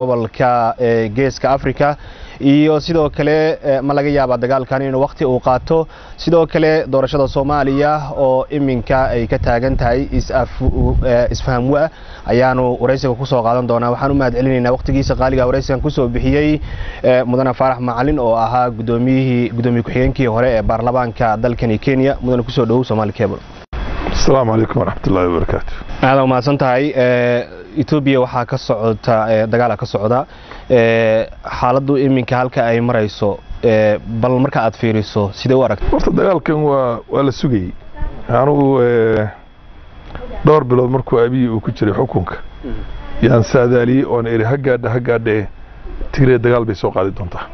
Gobolka Geeska Africa iyo sidoo kale ma laga yaabaa dagaalkan inuu wakhti uu qaato? Sidoo kale doorashada Soomaaliya oo iminka ay ka taagan tahay isfahamwa ayaanu waraysiga kusoo qaadan doonaa. Waxaan u mahad celinaynaa wakhtigiisa qaaliga waraysigan kusoo bixiyey Mudane Faarax Macalin oo ahaa gudoomiyihii, gudoomiye ku-xigeenkii hore ee baarlamaanka dalkani Kenya. Mudane, kusoo dhowow Somali Cable. Asalaamu calaykum waraxmat ullaahi wabarakaatu. Aada umahadsan tahay. Etoobiya waxaa ka socota dagaala ka socda. Xaaladdu iminka halka ay marayso, bal marka aad fiiriso, sidee u aragta? Horta dagaalkan waa la sugayey. Anugu dhowr bilood markuu Abiyi uu ku jiray xukunka yaan saadaaliyey oon iri ha gaadha, ha gaadhee, Tigree dagaal bay soo qaadi doontaa.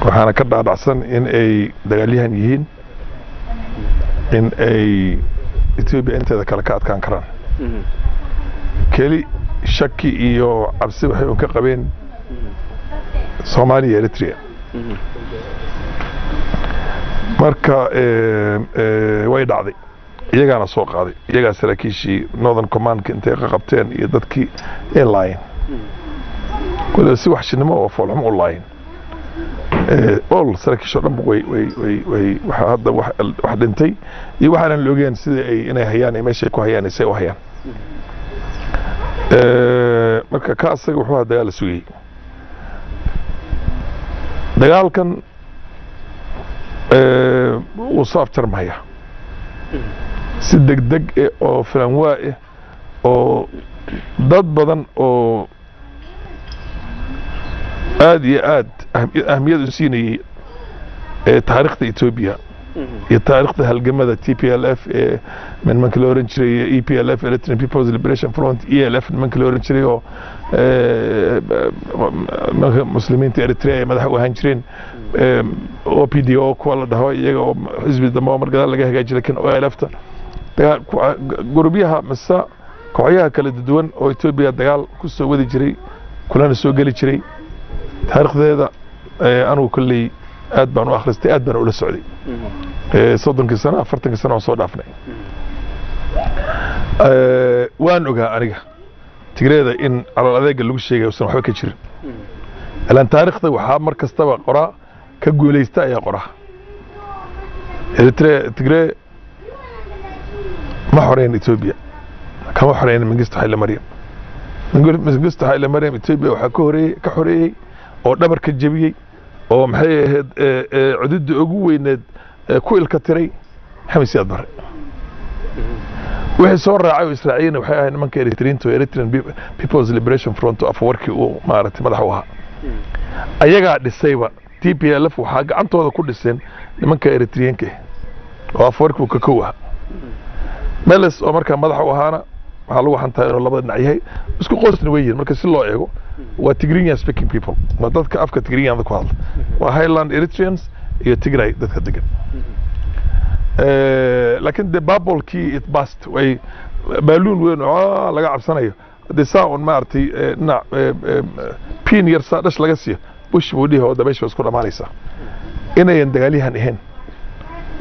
Waxaana ka dhaadhacsan in ay dagaalyahan yihiin, in ay Etoobiya inteeda kale ka adkaan karaan. Keli shaki iyo cabsi waxay un ka qabeen Soomaaliya iyo Eritrea. Marka way dhacday, iyagaana soo qaaday, iyagaa saraakiishii Northern Commandka intay ka qabteen iyo dadkii ay laayeen, waliba si waxshinimo oo foolxumo u laayeen. All saraakiisha o dhanba way way way way waxaa hadda wax dhintay iyo waxaanan la ogeen sida ay inay hayaan iyo meeshay ku hayaan iyo say u hayaan. Marka ka asaga wuxuu ahaa dagaal la sugayey. Dagaalkan wuu soo afjarmaya si degdeg eh oo filanwaa ah oo dad badan oo aad iyo aad ahmiyad u siinayey taariikhda Etoobiya iyo taariikhda halgamada TPLF ee nimanka la oran jiray EPLF, Eritrean People's Liberation Front, ELF nimanka la oran jiray oo nimanka muslimiinta Eritrea ay madax u ahaan jireen, OPDO kuwa la dhaho, iyaga oo xisbi dambe oo mar gadaal laga hagaajiy, lakiin OLF-ta gurubyaha mise kooxyaha kala duwan oo Etoobiya dagaal ku soo wadi jiray kulana soo geli jiray taariikhdeeda, anugu kolley aad baan u akhristay, aad baan ula socday 30kii sano, 40kii sano oo soo dhaafnay. Waan ogaa aniga Tigreeda in calool adeega lagu sheegay usan waxba ka jirin, ilaan taariikhda waxaa mar kastaba qoraa ka guulaysta ayaa qoraa. Eritrea, Tigree ma xoreyn Etoobiya, kama xoreyn Mengistu Haile Mariam. Mengistu Haile Mariam Etoobiya waxaa ka horeeyey, ka xoreeyey oo dhabar ka jebiyey oo maxay ahayd cududda ugu weyneed ku ilka tiray Maxamed Siyaad Barre. Wixii soo raacay oo Israaciina waxay ahayd nimanka Eritriinta oo Eritrean People's Liberation Front oo Afwerki uu maaragtay madax u ahaa. Ayagaa dhisayba TPLF, waxaa gacantooda ku dhiseen nimanka Eritriyanka ah oo Afwerki uu ka kow ahaa. Meles oo markaa madax u ahaana waxaa lagu xantaa inuu labada dhinac yahay, isku qoysna way yihiin. Marka si loo eego waa Tigrinya speaking people, waa dadka afka Tigrinyada ku hadla, waa Highland Eritreans iyo Tigray dadka degan. Laakiin de bubble-kii it burst, way baaluun weyn oo laga cabsanayo haddii saa un maaragtay dhinac pin yar saa dhash laga siiyo, bush buu dhihi oo dabaysha isku dhamaanaysaa. Inayan dagaalyahan ahayn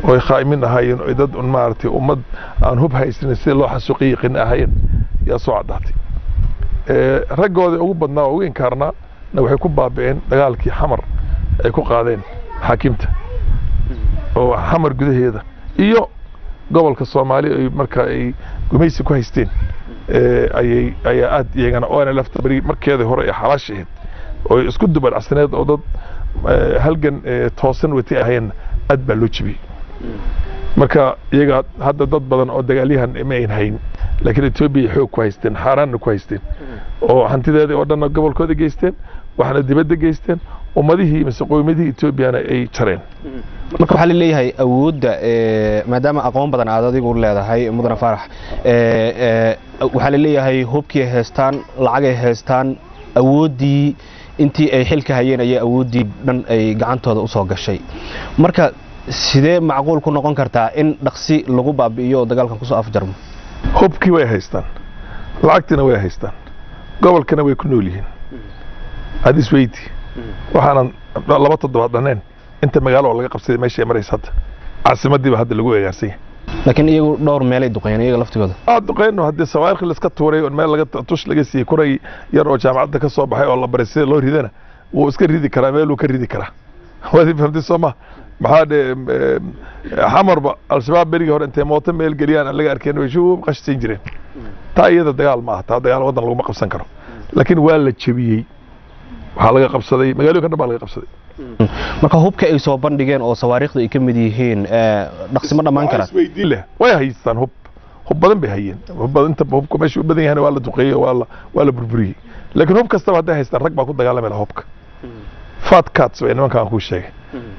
oo ay khaa'imin ahaayeen oo dad un maaragtay ummad aan hub haysanin sida loo xasuuqiyo yiqiin ahaayeen yaa soo caddaatay. Raggooda ugu badnaa oo ugu inkaarnaa na waxay ku baabi'een dagaalkii Xamar ay ku qaadeen xaakimta oo Xamar gudaheeda iyo gobolka Soomaali ay marka ay gumaysi ku haysteen ayay ayaa aad iyagana ONLF-ta beri markeedii hore ee xalaasha ahayd oo isku dubadhacsaneed oo dad halgan toosan watay ahayeen aad baa loo jebiyey. Marka iyaga hadda dad badan oo dagaalyahan ma ayn hayn, laakiin Etoobiya xoog ku haysteen, xaaraanna ku haysteen oo hantideedii oo dhanna gobolkooda geysteen, waxna dibadda geysteen, ummadihii mise qowmiyadihii Etoobiyana ay jareen. Marka waxaa laleeyahay awoodda, maadaama aqoon badan aad adigu leedahay Mudane Faarax, waxaa laleeyahay hubkii ay haystaan, lacagay haystaan, awooddii intii ay xilka hayeen ayay awooddii dhan ay gacantooda usoo gashay. Marka sidee macquul ku noqon kartaa in dhaqsi lagu baabi'iyo oo dagaalkan kusoo afjarmo? Hubkii way haystaan, lacagtiina way haystaan, gobolkana way ku nool yihiin. Had isweyti waxaanan 2 toddobaad dhaneen inta magaalo oo laga qabsaday meesha ay maraysa hadda, caasimaddiiba hadda lagu eegaarsan yahay. Laakiin iyagu dhowr meelay duqeeyeen iyaga laftigooda. Aad duqeyno haddii sawaariikh la iska tuuray oo meel laga tush laga siiyey, kuray yar oo jaamacadda ka soo baxay oo la baray sida loo ridana, wuu iska ridi karaa, meeluu ka ridi karaa. Waad fahamtay soo ma? Maxaa dhe Xamarba Al-Shabaab berigii hore intay mooto meel geliyaan aan laga arkeen way shuub qashsiin jireen. Taa iyada dagaal ma aha, taa dagaal waddan laguma qabsan karo, laakiin waa la jebiyey, waxaa laga qabsaday magaalooyinka dhan baa laga qabsaday. Marka hubka ay soo bandhigeen oo sawaariikhda ay ka mid yihiin, dhaqsi ma dhammaan karaan? Isweydiin leh, way haystaan hub, hub badan bay hayeen, hub badan. Inta hubka meesha u badan yahayna waa la duqeeyey, waa la burburiyey. Laakiin hub kastaba hadday haystaan, rag baa ku dagaalamay lahaa. Hubka fat cats way nimankaan kuu sheegay,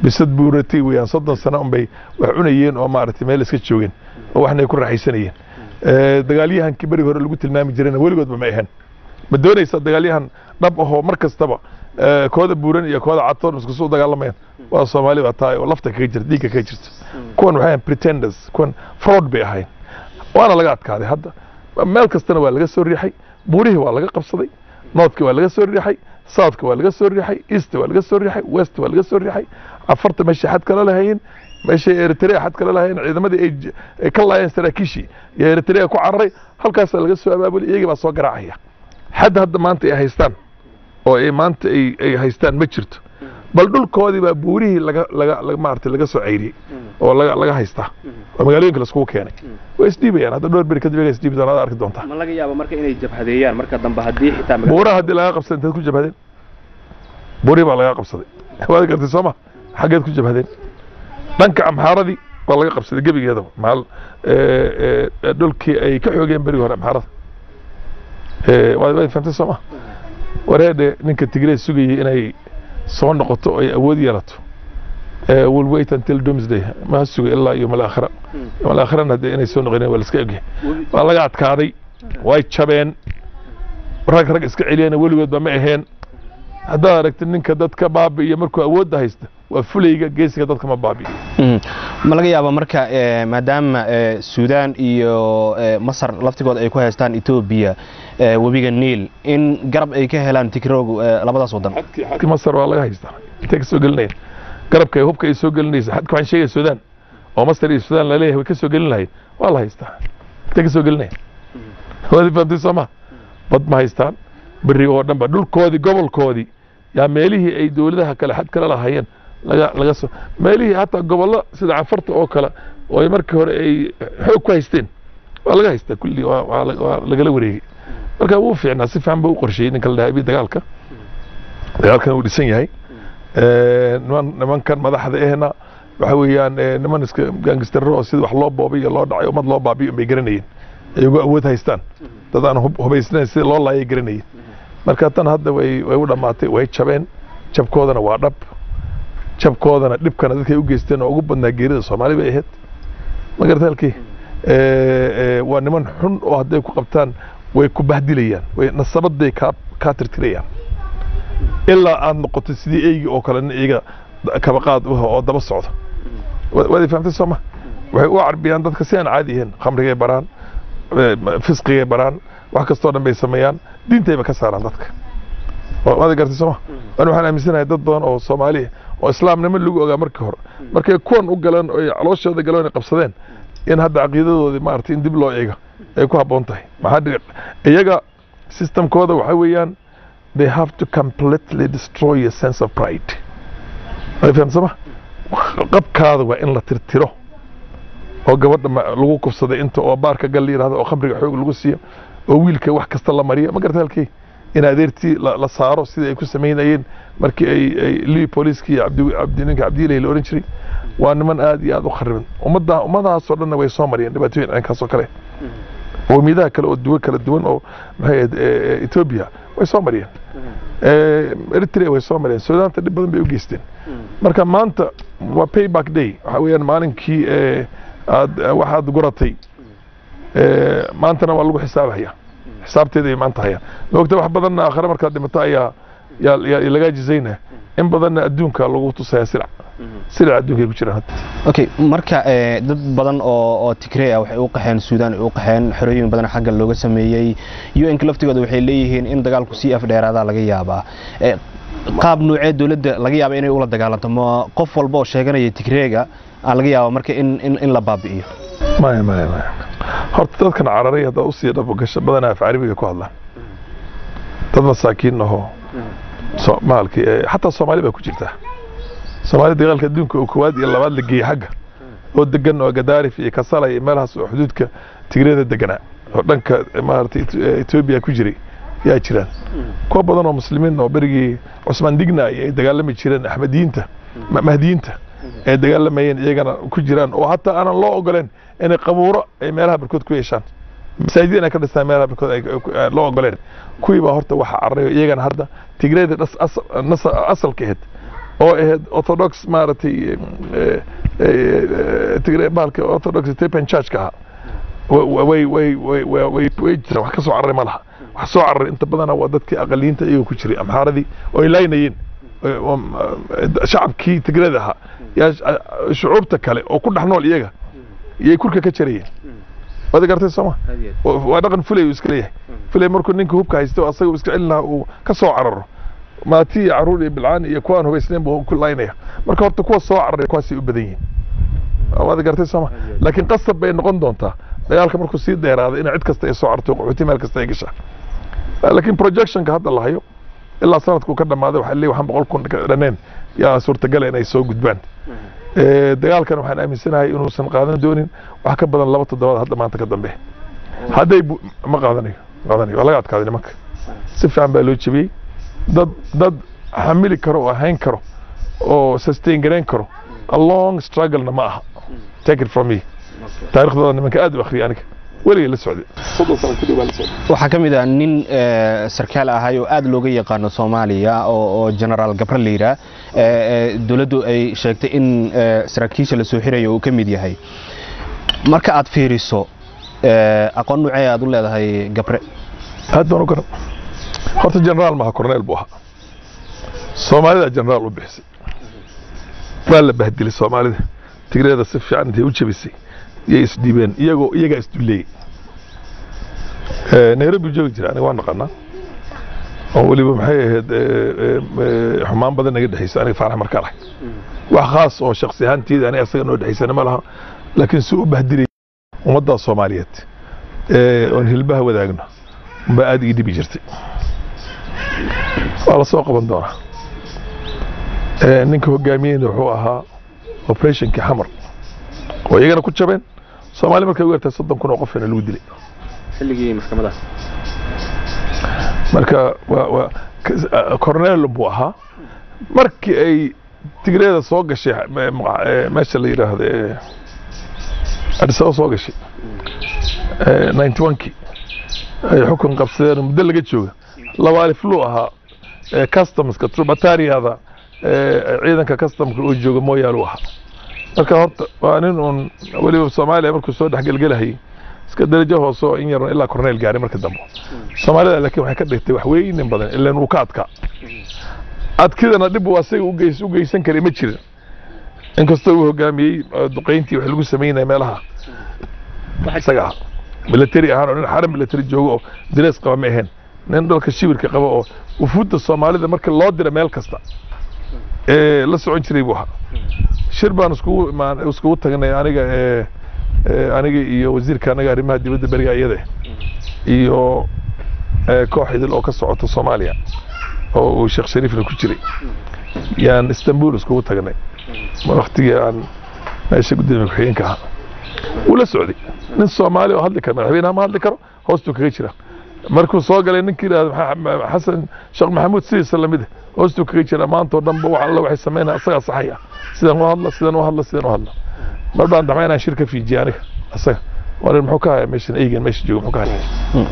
bisad buuratay weeyaan. 30 sano unbay wax cunayeen oo maaragtay meel iska joogeen oo waxna ay ku raaxaysanayeen. Dagaalyahankii berigi hore lagu tilmaami jirayna weligoodba ma ahan. Ma doonaysaa dagaalyahan dhab ahoo mar kastaba kooda buuran iyo kooda catoon isku soo dagaalamayaan? Waa Soomaali baa tahay oo lafta kaga jirta, dhiigga kaga jirta. Kuwan waxay ahayn pretenders, kuwan fraud bay ahayn, waana laga adkaaday. Hadda meel kastana waa laga soo riixay, buurihii waa laga qabsaday, northka waa laga soo riixay, southka waa laga soo riixay, east waa laga soo riixay, west waa laga soo riixay. Afarta meeshay xad kala lahayeen, meeshay Eritrea xad kala lahayeen, ciidamadii ay ka laayeen saraakiishii iyo Eritrea ku cararay, halkaasaa laga soo abaabulay, iyagii baa soo garaacaya. Xad hadda maanta ay haystaan oo ay maanta ay haystaan ma jirto, bal dhulkoodii baa buurihii laga maaragtay laga soo ceyriyey oo laga haystaa oo magaalooyinka laiskugu keenay. Way isdhiibayaan hadda, dhowr beri kadib iyaga isdhiibi doonaa, aad arki doontaa. Ma laga yaabo marka inay jabhadeeyaan marka dambe haddii xitaa Buuraha haddii laga qabsaday, intaad ku jabhadeen? Buurihii baa laga qabsaday, waad gartay soo ma? Xaggeed ku jabhadeen? Dhanka Amxaaradii waa laga qabsaday gebigeedaba, maal dhulkii ay ka xoogeen berigii hore Amxaarada. Waad fahamtay soo ma? Wareedhe, ninka Tigrey sugayay inay soo noqoto oo ay awood yeelato will wait until doomsday. Ma suga ilaa yawm alaakhira, yawm alaakhirana haddee inay soo noqoneen waa la iska ogyahay. Waa laga adkaaday, way jabeen. Rag rag iska celiyana weligoodba ma aheen. Haddaad aragtid ninka dadka baabi'iyo markuu awoodda haysta, waa fulayga, geesiga dadka ma baabi'iyo. Ma laga yaaba marka, maadaama Suudaan iyo Masar laftigooda ay ku haystaan Etoobiya webiga Niil, in garab ay ka helaan Tigroogu labadaas waddan? Xadkii Masar waa laga haystaa, intay ka soo gelinayaan garabka ay hubka ay soo gelinaysa? Xadka waxaan sheegaya Suudaan oo Masar iyo Suudaan laleeyahay way ka soo gelin lahayd, waa la haystaa, intay ka soo gelinayaan? Waad fahamtay soo ma? Bad ma haystaan, beriga oo dhan ba dhulkoodii, gobolkoodii yaa meelihii ay dowladaha kale xad kale lahaayeen laga soo, meelihii hataa gobollo sida Cafarta oo kale oo ay markii hore ay xoog ku haysteen waa laga haystaa kulli, waa lagala wareegay. Marka wuu fiicnaa, si fiican buu u qorsheeyey ninka la dhahay Abiy dagaalka. Dagaalkan wuu dhisan yahay. Nimankan madaxda ehna waxa weeyaan niman iska gangsterro oo sida wax loo boobay iyo loo dhacay, ummad loo baabiyo bay garanayeen, iyagoo awood haystaan dad aan hubaysnayn sida loo laayay garanayeen. Marka tan hadda way u dhammaatay, way jabeen, jabkoodana waa dhab, jabkoodana dhibkana dadkay u geysteen oo ugu badnaa geerida Soomaali bay ahayd. Ma garata halkii? Waa niman xun oo hadday ku qabtaan way ku bahdilayaan, way nasabaday kaa tirtirayaan ilaa aad noqoto sidii eygii oo kale, nin iyaga kabaqaad u oo daba socdo. Waad fahamtay soo ma? Waxay u carbiyaan dadka si aan caadi ahayn, khamrigay baraan, fisqigay baraan, wax kastoo dhan bay sameeyaan, diintayba ka saaraan dadka. Waad gartay soo ma? Ani waxaan aaminsanahay dad badan oo Soomaali oo islaamnimo lagu ogaa markii hore, markay kuwan u galeen oo ay calooshooda galeen ay qabsadeen, in hadda caqiidadoodii maaragtay in dib loo eego ay ku habboon tahay. Maxaa dhici iyaga systemkooda waxaa weeyaan they have to completely destroy your sense of pride. Ma fahamsama? Qabkaada waa in la tirtiro oo gabadha lagu kufsaday inta oo baarka gal la yidhahdo oo khamriga xoog lagu siiyo oo wiilka wax kasta la mariyo. Ma garata halkii? In adeertii la saaro sidii ay ku samaynayeen markii ay lii booliiskii iyo cabdi ninka Cabdiilay la oran jiray. Waa niman aad iyo aad u khariban. Ummadda ummadahaasoo dhanna way soo mariyeen dhibaatooyin caynkaas oo kale. Qowmiyadaha kale oo duwan kala duwan oo maxay ahayd Ethiopia way soo mariyeen, Eritrea way soo mariyeen, Suudaanta dhib badan bay u geysteen. Marka maanta waa payback day, waxa weeyaan maalinkii aad waxaad guratay, maantana waa lagu xisaabaya, xisaabteeda ay maanta hayaan. Maogta, wax badanna aakhire markaad dhimato ayaa yaa lagaa jizaynaya, in badanna adduunka lagu tusaya. Silic silic adduunka ay ku jiraan hadda. Okay, marka dad badan oo Tigrey ah waxay u qaxeen Suudaan, ay u qaxeen, xerooyin badan xagga looga sameeyey. UN-ka laftigooda waxay leeyihiin in dagaalku sii afdheeraadaa laga yaabaa. Qaab nuucee dowladda laga yaaba inay ula dagaalanto? Ma qof walba oo sheeganaya Tigreega aan laga yaaba marka in la baabi'iyo? Maya, maya, maya. Horta dadkan cararay haddaad usii dhabo gasho, badanaa af Carabiga ku hadlaan, dad masaakiin ahoo maalkii, xataa Soomaali baa ku jirta. Soomaali dagaalka adduunka oo koowaad iyo labaad la geeyey xagga oo degan oo Gadaarif iyo Kasala iyo meelahaas oo xuduudka Tigreeda deganaa oo dhanka maaragtay Etoobiya ku jiray yaa jiraan. Kuwa badan oo muslimiin oo berigii Cusmaan Digna ay dagaalami jireen, Axmediyiinta, Mahdiyiinta ay dagaalamayeen, iyagana ku jiraan, oo hataa aanan loo ogoleen inay qabuuro ay meelaha barkood ku yeeshaan, masaajid inay ka dhistaan meelaha barkood ay loo ogoleen. Kuwii baa horta waxa cararayo iyagana hadda Tigreeda dhas asalka ahayd oo ahayd Orthodox, maaragtay, Tigre baalka Orthodox Ethiopian Church-ka ahaa way way way way way way jiraan. Wax ka soo cararay ma laha. Wax soo cararay inta badana waa dadkii aqaliyiinta iyaga ku jiray, Amxaaradii oo ay laynayeen shacabkii Tigreeda ahaa yaa shucuubta kale oo ku dhex nool iyaga iyay kurka ka jarayeen. Waad gartay sooma? Waa dhaqan fulay uu iska leeyahay. Fulay markuu ninka hubka haysto asaga uu iska celin lahaa uu ka soo cararo, maati iyo caruur iyo bilcaan iyo kuwaan hubaysnayn buu ku laynaya. Marka horta kuwa soo cararay kuwaasay u badan yihiin. Waad gartay sooma? Laakiin qasab bay noqon doontaa dagaalka markuu sii dheeraado in cid kasta ay soo carto, qaxooti meel kasta ay gashaa. Laakiin projectionka hadda la hayo ilaa sanadku ka dhammaaday waxaa leeyahay waxaan 100,000 ka dhaneen yaa suurtagala inay soo gudbaan. Dagaalkan waxaan aaminsanahay inuusan qaadan doonin wax ka badan 2 toddobaad hadda maanta ka dambe. Hadday ma qaadanayo, qaadanayo. Waa laga adkaaday nimanka, si fiican baa loo jebiyey. Dad xamili karo oo hayn karo oo sustain garayn karo a long struggle-na ma aha. Take it from me, taariikhdooda nimanka aad u akhriyay aniga, weligay la socday, 30 sano ku dhow baa la socday. Waxaa ka mid ah nin sarkaal ahay oo aad looga yaqaano Soomaaliya oo Generaal Gabre la yidhaah, dowladdu ay sheegtay in saraakiisha la soo xirayo uu ka mid yahay. Marka aad fiiriso, aqoon nuucee aad u leedahay Gabre? Aad baan u garan. Horta generaal maha, corneel buu ahaa. Soomaalida generaal u bixisay, waa la bahdilay. Soomaalida Tigreeda si fiican intay u jebisay yay isdhiibeen, iyagoo iyagaa isduleeyey. Nairobi joogi jira, aniga waan naqanaa, oo weliba maxay ahayd, xumaan badan naga dhexaysa aniga Faarax markaan ahay. Wax khaas oo shaksi ahaanteeda aniga asaga noo dhexaysana ma laha, laakiin si u bahdilay ummadda Soomaaliyeed oon hilbaha wadaagno baa aad ii dhibi jirtay. Waa la soo qaban doonaa. Ninka hogaamiyeyna wuxuu ahaa operationkii Xamar oo iyagana ku jabeen. Soomaali markay u yartay 30,000 oo qofina lagu dilay xilligii maxkamadaas. Marka waa cornel buu ahaa. Markii ay Tigreeda soo gashay meesha la yidhaahdo Addis Ababa soo gashay 91-kii ay xukun qabsadeen, muddo laga jooga laba alifluu ahaa customska trubatariyada, ciidanka customka uu jooga Mooyaale u ahaa. Marka horta waa nin uun weliba Soomaaliya markuu soo dhexgelgelahayay iska darajo hoose oo in yarun ilaa corneel gaaray marka dambe Soomaalida. Laakiin waxay ka dhigtay wax weynin badan, ilaan wuu ka adkaa. Adkidana dhib uu asaga u geysan karay ma jirin, inkastoo uu hogaamiyey duqeyntii wax lagu sameynaya meelaha. Isaga ah military ahaan oo nin xaram military joogo oo direes qaba ma ahayn, nin dhalka shibirka qaba oo wufuudda Soomaalida marka loo dira meel kasta ee la socon jiray buu ahaa. Shir baan iskugu imaan iskugu tagnay aniga aniga iyo wasiirka anaga arrimaha dibadda beriga iyada iyo koox idil oo ka socota Soomaaliya oo uu Sheekh Shariifna ku jiray yaan Istanbul iskugu tagnay waqtigii aan meesha gudoomiye ku-xigeenka ahaa. Wuu la socday. Nin Soomaali oo hadli kara, madaxweynaha ma hadli karo, hoostuu kaga jira. Markuu soo galay ninkii yidhahdo Xasan Sheekh Maxamuud sidiisa lamid ah hoostuu kaga jira. Maanta oo dhanba wax alla waxay sameynaya asagaa saxaya, sidan u hadla, sidan u hadla, sidan u hadla. Mar baan damcay inaan shir ka fiijiyo aniga asaga. Waa muxuu ka haya meeshan, eygan meesha jooga muxuu ka haya?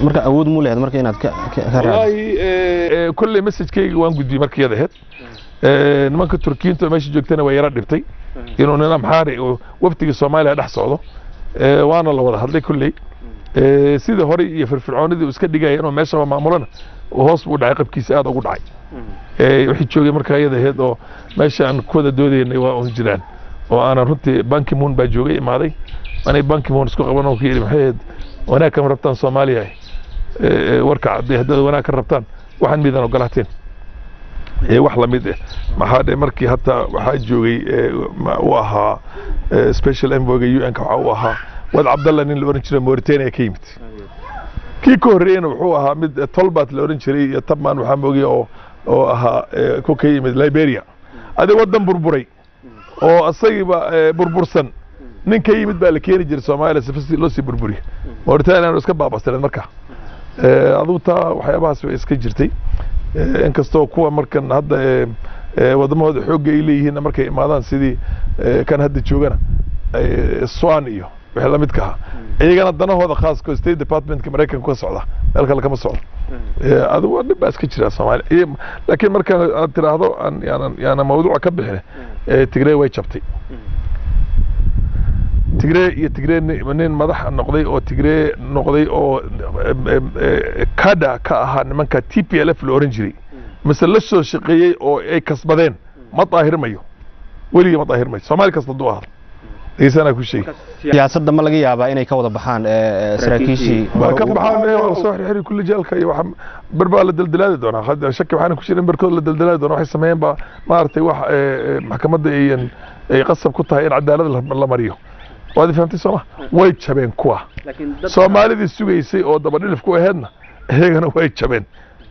Marka awood mu leeyahay marka inaad ka raadiso? Wallaahi kolley messagekayga waan gudbiyey markii iyada ahayd. Nimanka Turkiyiinta oo meesha joogtana waa yara dhibtay inuu nin Amxaari oo wafdigii Soomaaliya dhex socdo. Waana la wada hadlay kolley. Sidii hore iyo firfircoonidii uu iska dhigaya inuu meeshaba maamulana hoos buu dhacay, qabkiisa aad ugu dhacay. Wixii joogay markaa iyada ahayd oo meesha aan ku wada doodaynay waa un jiraan oo aanan runtii Ban Ki-moon baa joogay imaaday. Anay Ban Ki-moon isku qaban oo ku yidhi, maxay ahayd, wanaag kama rabtaan Soomaaliya? Warka cadday, haddaad wanaag ka rabtaan waxaan miidan ogolaateen wax lamid eh. Maxaa dhe markii hataa waxaa joogay u ahaa special envoyga UN-ka, waxaa u ahaa Wad Cabdalla nin la oran jiray Mauritania ka yimid. Kii ka horreeyena wuxuu ahaa mid Tolbat la oran jiray iyo Tabman waxaa moogay oo ahaa ku ka yimid Liberia. Adig waddan burburay oo asagiiba burbursan nin ka yimid baa la keeni jiray Soomaaliya si loo sii burburiyo. Mauritania iska baabasaneed marka. Adigu taa waxyaabahaas way iska jirtay. Inkastoo kuwa markan hadda wadamahooda xoogga ay leeyihiinna markay imaadaan sidii kan hadda joogana Swan iyo wixii la midka ahaa, iyagana danahooda khaaska State Departmentka Maraykanka ka socda, meel kale kama socdo. Adigu waa dhib baa iska jira Soomaaliya, laakiin marka aad tiraahdo aan yaanan mawduuca ka bixin, Tigrey way jabtay. Tigree iyo Tigree nin madax noqday oo Tigree noqday oo kada ka ahaa nimanka TPLF la oran jiray mise la soo shaqeeyey oo ay kasbadeen, ma daahirmayo weligii, ma daahirmayo Soomaali kasta hadduu ahaado. Dhegeysanaa ku sheegi. Siyaasadda ma laga yaabaa inay ka wada baxaan saraakiishii? Waa ka baxaan, waa soo xirxiri kulli jeelka iyo waxa bar baa la daldalaadi doonaa. Hadda shaki waxaana ku jirin barkood la daldalaadi doonaa. Waxay sameeyeen baa maaragtay wax maxkamadda ay qasab ku tahay in cadaalad la mariyo. Waad fahamtay sooma? Way jabeen kuwa Soomaalidii sugaysay oo dabadhilif ku aheedna, iyagana way jabeen.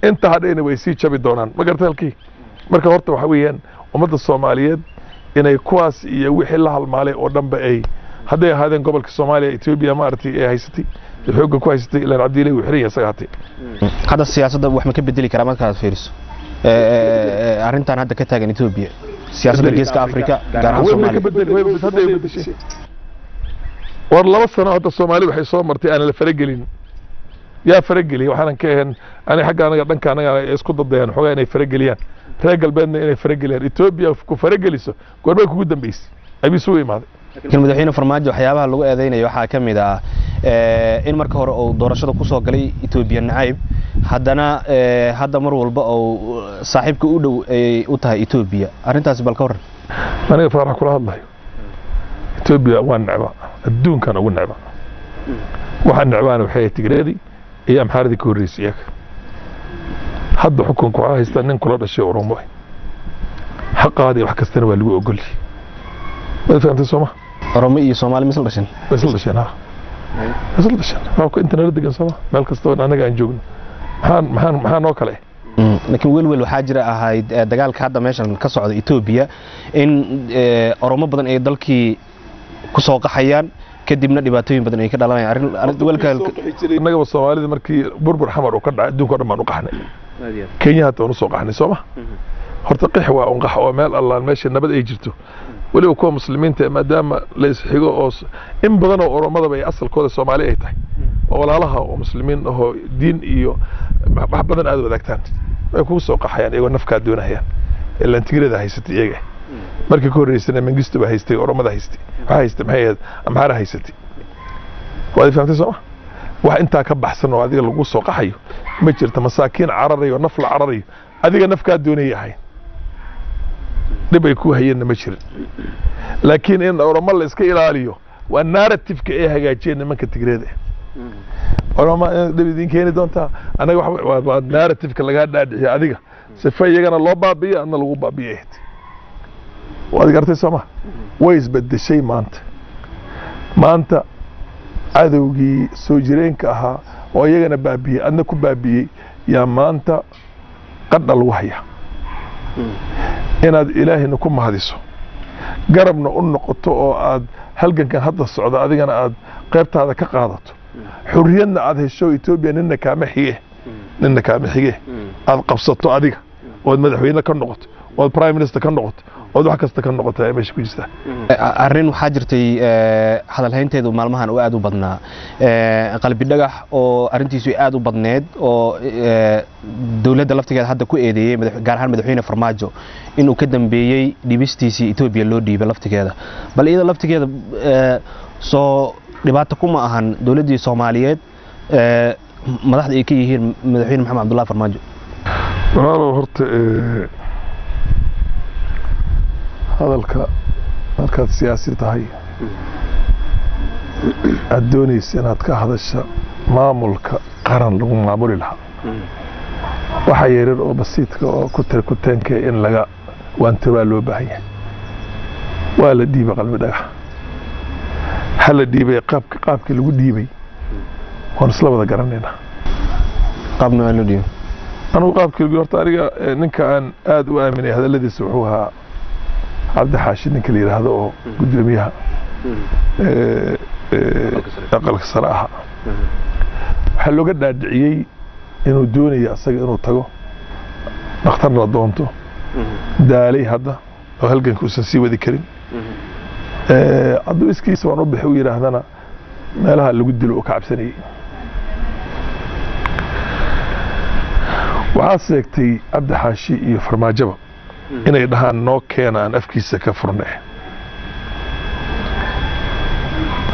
Inta hadhayna way sii jabi doonaan. Ma gartay halkii? Marka horta waxa weeyaan ummadda Soomaaliyeed inay kuwaas iyo wixii la halmaalay oo dhanba ay hadday ahaadeen gobolka Soomaaliya Etoobiya maaragtay ee haysatay, xoogga ku haysatay, ilaan Cabdiilay wuu xiran yahay isaga hatay. Hadda siyaasadda wax ma ka bedeli karaa markaad fiiriso arrintan hadda ka taagan Etoobiya, siyaasadda Geeska Afrika, gaar ahaan Soomaaliya? Hadda ay bedeshay. War 2 sano hadda Soomaali waxay soo martay aan la faragelin. Yaa farageliyay? Waxaanan ka ahayn ani xagga anaga dhanka anaga isku dadayaan xoogaa inay farageliyaan, reer galbeedna inay farageliyaan, Etoobiya ku farageliso. Goormay kugu dambeysay abii isugu imaaday? Laakiin madaxweyne Farmaajo waxyaabaha lagu eedeynayo waxaa ka mid ah in marka hore uu doorashada ku soo galay Etoobiya nacayb, haddana hadda mar walba uu saaxiibka u dhow ay u tahay Etoobiya. Arrintaasi bal ka warran. Aniga Faarax kula hadlayo, Etoobiya waa necba, adduunkan ugu necba. Waxaan necbaana waxay Tigreedii iyo Amxaaradii ka horreysay. Iyaga hadda xukunka waxaa haystaa nin kula dhashay Oromo, xaqaadii wax kastana waa lagu ogolyahay. Waad fahamtay sooma? Oromo iyo Soomaali misla dhashin? Isla dhasheen, ha, isla dhasheen. Waxaa ku inta nala degan sooma, meel kasta oo anaga aan joogno maxaan maxaan maxaa noo kale. Laakiin welwel waxaa jira ahayd dagaalka hadda meeshan ka socda Etoobiya in Oromo badan ay dalkii ku soo qaxayaan, kadibna dhibaatooyin badan ay ka dhalanayaan. Arrin welka innagaba Soomaalida markii burbur Xamar uu ka dhacay adduunka o dhan baan u qaxnay. Kenya hata waan usoo qaxnay sooma? Horta qix waa un qax oo meel allaan meesha nabad ay jirto, weliba kuwa muslimiinta maadaama la isxigo oo in badan oo Oromadaba ay asalkooda Soomaali ay tahay oo walaalaha oo muslimiin ahoo diin iyo wax badan aad wadaagtaan, way kugu soo qaxayaan iyagoo nafkaa doonayaan. Ilaan Tigrada haysatay iyaga markii ka horreysana, Mengistu baa haystay Oromada, haystay waxaa haystay maxay ahayd Amxaara haysatay. Waad fahamtay sooma? Wax intaa ka baxsan oo adiga lagu soo qaxayo ma jirto. Masaakiin cararayo, naf la cararayo, adiga nafkaa doonaya ahayn, dhib ay ku hayeenna ma jirin. Laakiin in Oromo la iska ilaaliyo waa narrative-ka ay hagaajiyeen nimanka Tigreeda. Oromo dhib idin keeni doontaa anaga waa narrative-ka lagaa dhaadhiciyo adiga sifa iyagana loo baabi'iyo adna lagu baabi'iyo ahayd. Waad gartay sooma? Way isbedeshay maanta. Maanta cadowgii soo jireenka ahaa oo iyagana baabi'iyey adna ku baabi'iyey yaa maanta qadha lagu hayaa. Inaad Ilaahayna ku mahadiso, garabna u noqoto oo aad halgankan hadda socda adigana aad qaybtaada ka qaadato, xurriyadna aad hesho, Etoobiya nina kaama xige, nina kaama xige, aad qabsato adiga ood madaxweyne ka noqoto ood prime minister ka noqoto ood wax kasta ka noqoto ay meesha ku jirtaa. Arrin waxaa jirtay hadalhaynteedu maalmahan oo aad u badnaa, Qalbi Dhagax oo arrintiisu aad u badneed oo dowladda laftigeeda hadda ku eedeeyey, gaar ahaan madaxweyne Farmaajo, inuu ka dambeeyey dhibistiisii Etoobiya loo dhiibay laftigeeda. Bal iyada laftigeeda soo dhibaato kuma ahan dowladdii Soomaaliyeed madaxda ay ka yihiin madaxweyne Maxamed Cabdullahi Farmaajo? Walaalow, horta hadalka markaad siyaasi tahay aad doonaysa inaad ka hadasha maamulka qaran lagu maamuli lahaa, waxa yaryar oo basiidka oo ku kuteenka in laga waantobaa loo baahan yahay. Waa la dhiiba Qalbi Dhagax. Hala dhiibay, qaabka qaabkii lagu dhiibay waan isla wada garanaynaa. Qaab noocee loo dhiibay? Anugu qaabkii lagu horta aniga ninka aan aad u aaminay hadalladiisa wuxuu ahaa Cabdi Xaashi, ninka la yidhaahdo oo guddoomiyaha Aqalka Sare ahaa. Waxaa looga dhaadhiciyey inuu doonayo asaga inuu tago dhakhtarna la doonto, daalay hadda oo halganka uusan sii wadi karin. Hadduu iskiisa waan u bixi u yidhaahdana meelaha lagu dilo oo ka cabsanayay. Waxaa seegtay Cabdi Xaashi iyo Farmaajaba inay dhahaan noo keena aan afkiisa ka furne.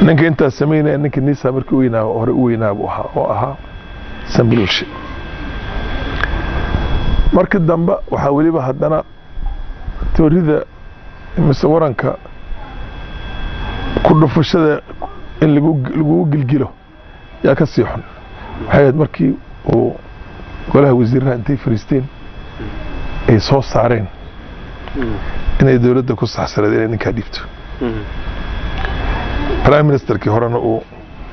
Ninka intaas samaynaya, ninka nisa markii u weynaa hore u weynaa buu ahaa oo ahaa Sambilolshe. Markii dambe waxaa weliba haddana toorida mise waranka ku dhufashada in lagugu gilgilo yaa ka sii xun. Waxay ahayd markii uu golaha wasiiraha intay fariisteen ay soo saareen inay dowladda ku saxsaneed inay ninkaa dhiibto, prime ministerkii horena uu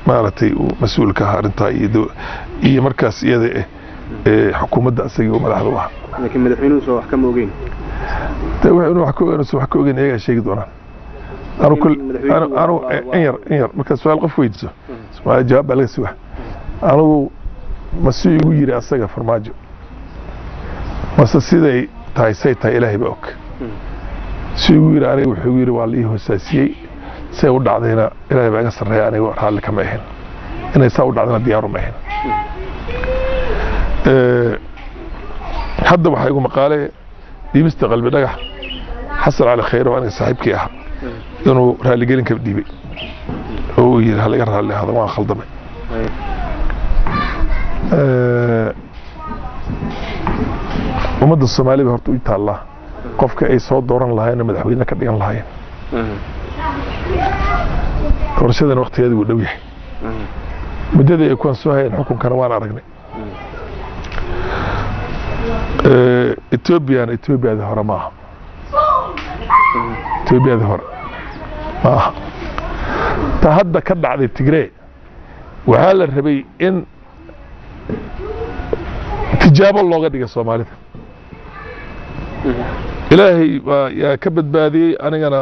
maaragtay uu mas-uul ka ahaa arrintaa iyo markaas iyada eh xukuumadda isagii uu madaxda u ahaa. Laakiin madaxweynuhu soo wax kama ogeyn? De wax inuu wax ka ogeyn wax ka ogeyn iyagaa sheegi doonaan. Anu kul anu anu in yar in yar marka su-aal qof weydiiso su-aal jawaab baa laga sugaa. Anigu ma si igu yiri asaga Farmaajo mase siday tahay say tahay Ilaahay baa og. Si igu yiri aniga wuxuu igu yiri waa la ii hoosaasiyey, say u dhacdayna Ilaahay baa iga sarreeya, aniga raalli kama ahayn inay saa u dhacdana diyaaru ma ahayn. Hadda waxaa igu maqaale dhiibista Qalbi Dhagax, Xasan Cali Khayre oo aniga saaxiibkii ahaa inuu raaligelin ka dhiibay oo uu yidhi halaga raalli ahaado, waan khaldamay. Ummadda Soomaalida horta u taallaa qofka ay soo dooran lahaayeen oo madaxweyne ka dhigan lahaayeen. Doorashadan waqtigeeda wuu dhow yahay, muddadii ay kuwan soo hayeen xukunkana waan aragnay. Etoobiyana Etoobiyadii hore ma aha, Etoobiyadii hore ma aha. Ta hadda ka dhacday Tigree waxaa la rabay in tijaabo looga dhiga Soomaalida. Ilaahay baa yaa ka badbaadiyey, anigana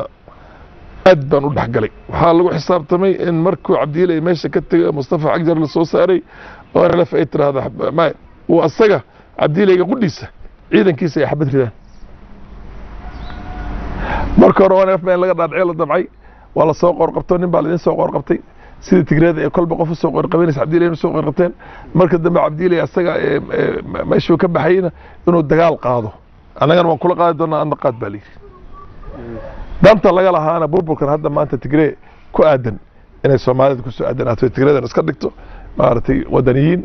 aad baan u dhexgalay. Waxaa lagu xisaabtamay in markuu Cabdiilay meesha ka tegay Mustafa Cagjar la soo saaray oo NLF ay tiraahdo maya uu asaga Cabdiilayga qudhiisa ciidankiisa ay xabad ridaan. Marka hore ONLF in laga dhaadhiciyo la damcay, waa la soo qoorqabto, nin baa laidin soo qoorqabtay sidii Tigreeda ee kolba qof usoo qoorqabanaysa Cabdiilay usoo qoorqabteen. Marka dambe Cabdiilay asaga meeshuu ka baxayna inuu dagaal qaado, annagana waan kula qaadi doonaa adna qaad baa layidhi. Danta laga lahaana burburkan hadda maanta Tigree ku aadan inay Soomaalida kusoo aadanaato, Tigreedan iska dhigto maaragtay wadaniyiin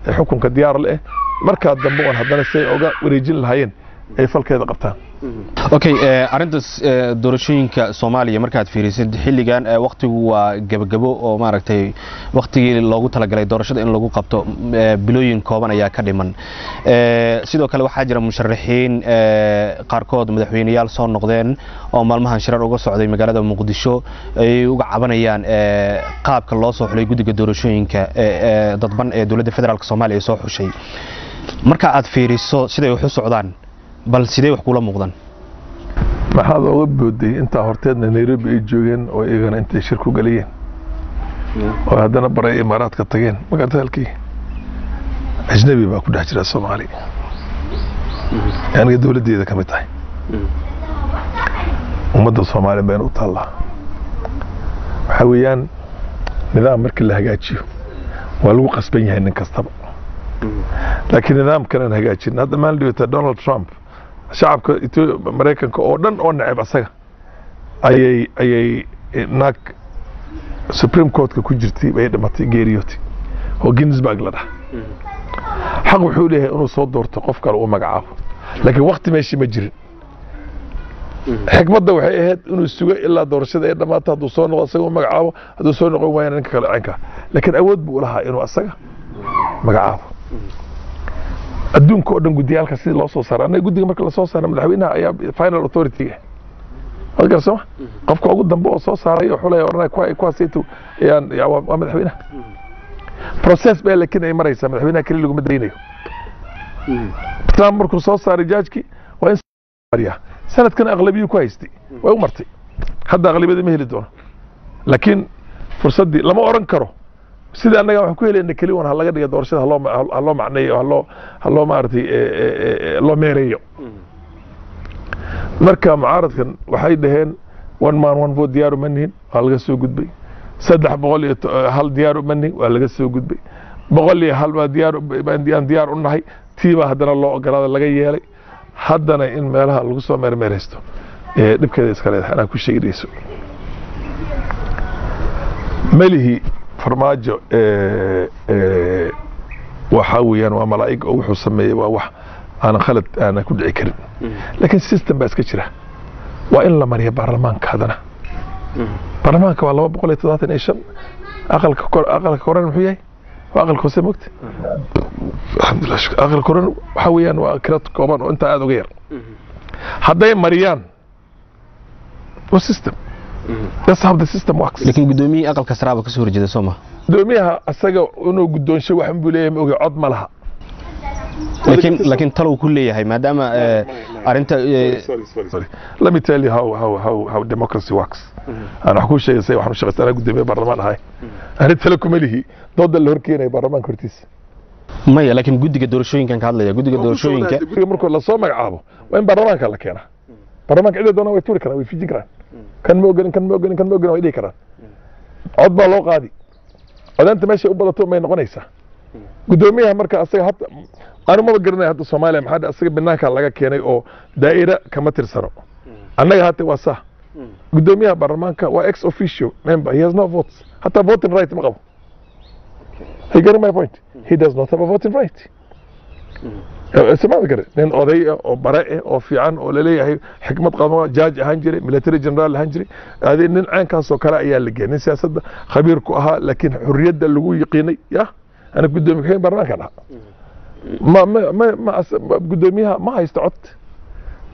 ee xukunka diyaar leh, markaa dambe oon haddana si ay oga wareejin lahaayeen ay falkeeda qabtaan. Okay, arrintaas doorashooyinka Soomaaliya markaad fiirisid xilligan waqtigu waa gebagabo oo maaragtay waqtigii loogu talagalay doorashada in lagu qabto bilooyin kooban ayaa ka dhiman. Sidoo kale waxaa jira musharaxiin qaarkood madaxweyneyaal soo noqdeen oo maalmahan shirar uga socday magaalada Muqdisho ay uga cabanayaan qaabka loo soo xulay guddiga doorashooyinka dadban ee dowladda federaalk Soomaaliya ay soo xushay. Marka aad fiiriso siday wax u socdaan, bal sidee wax kula muuqdaan? Maxaad oga booday intaa horteedna Nairobi ay joogeen oo iyagana intay shir ku galayeen oo haddana baray Imaaraadka tageen? Magarta halkii ajnabi baa ku dhex jira Soomaali, aniga dowladdeeda ka mid tahay. Ummadda Soomaali bayna u taallaa. Waxaa weeyaan nidaam markii la hagaajiyo waa lagu qasban yahay nin kastaba, laakiin nidaamkanan hagaajin. Hadda maalin dhibata Donald Trump shacabka Maraykanka oo dhan oo neceb asaga ayay naag Supreme Courtka ku jirtay bay dhimatay, geeriyootay oo Ginsburg la dhaha. Xaq wuxuu leeyahay inuu soo doorto qof kale uu magacaabo, laakiin wakti meeshii ma jirin. Xikmadda waxay ahayd inuu sugo ilaa doorashada ay dhammaato, hadduu soo noqdo asaga u magacaabo, hadduu soo noqon waayana ninka kale caynka. Laakiin awood buu lahaa inuu asaga magacaabo. Adduunka oo dhan guddiyaalka sidii loo soo saara, annaga guddiga marka lasoo saara madaxweynaha ayaa final authority ah. Waad garan sooma? Qofka ugu dambe oo soo saaray oo xulaya, oranaya kuwa kuwaasaytu ayaan waa madaxweynaha. Process baa laakiin ay maraysaa, madaxweynaha keli laguma daynayo. Trump markuu soo saaray judge-kii waa in mariyaa. Sanadkan aqlabiyuu ku haystay, way u martay. Hadda aqlabiyada ma heli doono, laakiin fursaddii lama oran karo sida annaga waxaan ku helayna keli un ha laga dhiga doorashada, haloo macneeyo, haloo maaragtay loo meereeyo. Marka mucaaradkan waxay dhaheen one man one vote diyaar uma nihin, waa laga soo gudbay. 301 diyaar uma nihin, waa laga soo gudbay. 101 baa diyaar aan diyaar u nahay, tiibaa haddana loo ogolaada, laga yeelay. Haddana in meelaha lagu soo meermeeraysto dhibkeeda iska leedahay. Anaa ku sheegayso melihi Farmaajo waxaa weeyaan waa malaa'ig oo wuxuu sameeyey waa wax aanan khalad aanan ku dhici karin, laakiin system baa iska jira, waa in la mariya baarlamaanka. Haddana baarlamaanka waa 275. Aqalka kor, aqalka koran muxuu yahay? Waa aqalka hoose mogta, alxamdulilah. Aqalka koran waxaa weeyaan waa kira kooban oo intaa aada uga yar. Hadday mariyaan waa system. That's how the system works. Laakiin guddoomiyihii aqalka saraaba kasoo horjeeda, soo ma? Gudoomiyaha asaga inuu guddoonsho wax buu leeyahay, ma ogi, cod ma laha. Laakiin talow ku leeyahay maadaama arrinta Sorry. Let me tell you how democracy works. Aan wax kuu sheegay say waxaan u shaqaystaa. Anaa gudoomiye baarlamaan ahay, ani talo kuma lihi dooda la horkeenaya baarlamaanka hortiisa. Maya, laakiin guddiga doorashooyinkan ka hadlaya, guddiga doorashooyinka. Guddiga markuu lasoo magacaabo waa in baarlamaanka la keenaa. Baarlamaanka cidda doonaan way tuuri karaan, way fijin karaan, kan ma ogolin, kan ma ogolin, kan ma ogolin way dhihi karaan. Cod baa loo qaadi, codaynta meeshay u badato may noqonaysaa gudoomiyaha. Marka asaga hata anu maba garanaya hadda Soomaaliya maxaa asaga banaanka laga keenay oo daa'ira kama tirsano. Annaga hata waa saa, gudoomiyaha baarlamaanka waa ex officio member. He has no votes, hataa voting right ma qabo. You getting my point? He does not have a voting right. Samaada gare nin oday ah oo bare ah oo fiican oo laleeyahay xikmad qabo, judge ahaan jiray, military general ahaan jiray, adi nin caynkaas oo kale ayaa la geeyay, nin siyaasadda khabiir ku ahaa laakiin xurriyadda lagu yiqiinay. Ya ana gudoomiye ku-xigeen baarlamaanka dhaha ma gudoomiyaha ma haysto cod.